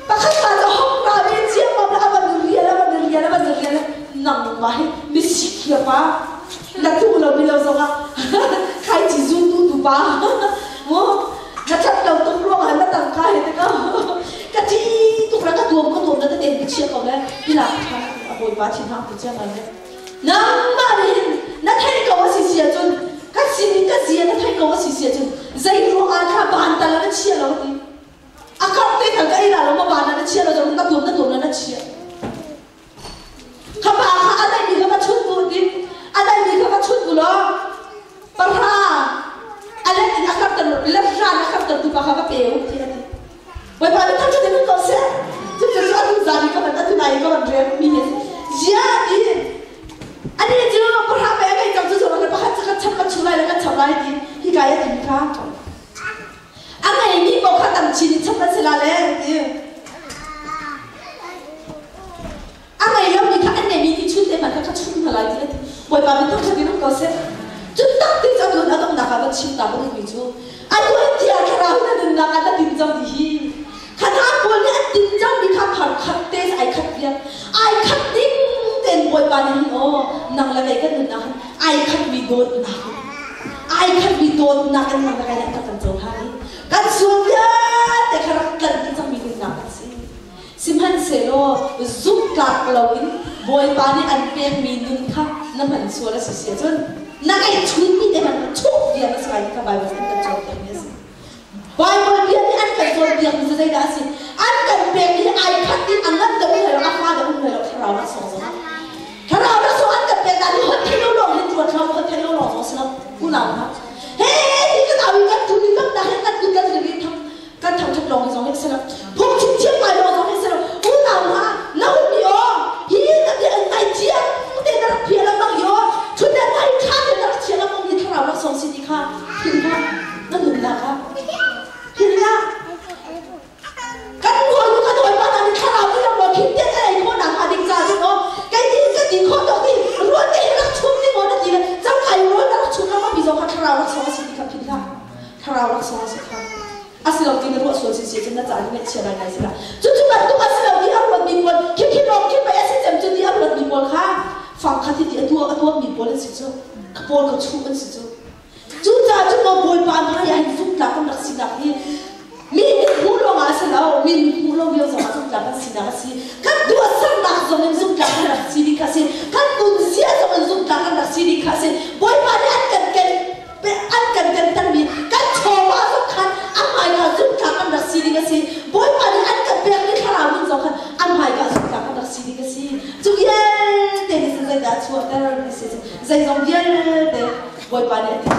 Pakhat pa cu hong ra ve ciammam le a van rial a van rial a van rial nangmah hi misik pa na tu lo mi lo zongah khai chi zu tu tu pa mu na that lo tuk ruang ah na tangka he te ka ka thi tuk ra ka tuam ka tuam na te ten chia ko le ila tha a bawipa thin hang tu chiang le nangmah nih hin na thei ko a si sia cun ka sin in ka zia na thei ko a si sia cun zei ruang ah kha ban tal na chia lo ti A karh te kha ka ei la lo ma ba na na chia lo zong na tuam na tuam na na chia. Kha pa kha a dai mi kha va chut bu ti a dai mi kha va chut bu lo pahra a let in a karh ter le hran a karh ter tu pa kha va pe u ti a ti. Bawipa nih thangṭhat in ko seh. Cu cu atu zan i ka van atu nai i ka van rel mi hi zia ti ani cu pahra pe a ngei cang cu cu pakhat cu ka chap ka chu lai le ka chap lai ti hi kai a ti mi kha A ngeimi paoh kha tam chin in chap an si la le ti. A ngei lomi kha an ngeimi ti chun te hmanh kha ka chun hna lai ti a ti. Bawipa min thangṭhat in um ko seh. Cu tak ti cu a tuan a donghnak ah van chim ta ka duhmi cu a tuan tiah thlarau na nunnak ah na tin cang ti hi. Kha hna pawl nih an tin cangmi kha phar khat te ai khat piak. Ai khat ding tein Bawipa nih hin aw nang le kei kan nunnak hin ai khatmi dawtnak ai khatmi dawtnak in nang le kei nih kan cohlan i kan sual vialte kha rak tlanh dih cangmi nunnak kan si. Sihmanhsehlaw zumhtlak loin Bawipa nih an pekmi nun kha na hman sual a si si ahcun na ngeihchunmi te hmanh chuh diam a si lai ti kha Baibal nih an kan cawnpiakmi a si. Baibal bia nih an kan cawnpiakmi cu zeidah a si? An kan pekmi hi ai khat in a ngan deuh um hlei lo, a fa deuh um hlei lo, thlarau laksawng zong ah. Thlarau laksawng an kan pek dan hi holh theih lo lawng hin ruat hlah, holh theih lo lawng zong si lo. Unau hna, he ti kan au i kan tu ni lamnak hin kan kut kan ri i thang kan thangṭhat lawng hi zong hi si lo. Phungchim thiam ngai lawng zong hi si lo. Unau hna, na um i aw, hi na bia in ngai thiam te na rak phia lengmang i aw, chun le ngai ṭha te na rak chia lengmang mi thlarau laksawng si ti kha philh hlah. Na nunnak ah philh hlah. Kan hawi kan hawipa hna nih thlarau ti lo maw khim te ka ei khawh nak hnga ding ca cun aw kei ti ka ti khawh tuk ti ruat te hi rak chum ding aw na ti le cangkai rual na rak chum lengmang mi zong kha thlarau laksawng a si ti kha philh hlah. Thlarau laksawng a si kha. A si lo ti na ruah sual si si cun na ca hi ngaihchia ngaingai si la. Cucu bantuk a si lo ti a ruatmi pawl khikhi lawng khi pei a si cem cu ti a ruatmi pawl kha fang khat hi ti a tuah a tuahmi pawl an si cu. Ka pawl ka chuh an si cu. Cucaah cun maw Bawipa hmai ah hin zumhtlak kan rak sinak hi mi mithmuh lawngah a si lo, mi mithmuh lo lio zongah zumhtlak kan sinak a si. Kan tuahsernak zong in zumhtlak kan rak si ding kha a si. Kan nunzia zong in zumhtlak kan rak si ding kha a si. Bawipa nih an kan ken an kan kentermi kan chawva zong khan a hmaika zumhtlak kan rak si ding a si. Bawipa nih an kan pekmi thlarau nun zong khan a hmaika zumhtlak kan rak si ding a si. Cu vialte nih cun zeidah a chuahter ti si zeizong vialte Bawipa nih a ti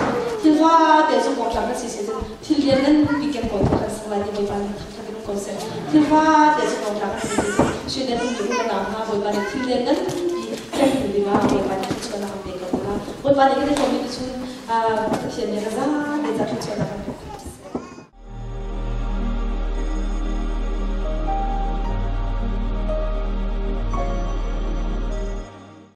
thil fate cu kawhtlak na si si cun thil lian nan pi ken ko tu kan sak lai ti Bawipa nih thangthat in ko seh. Thil fate cu kawhtlak na si si cun Sweden um mi u le nau hna Bawipa nih thil lian nan pi ken tu dingah Bawipa nih thluachuahnak an pe ko hna. Bawipa nih kan i hrawmmi tu chun Pathian nih a za te ca thluachuahnak an pe.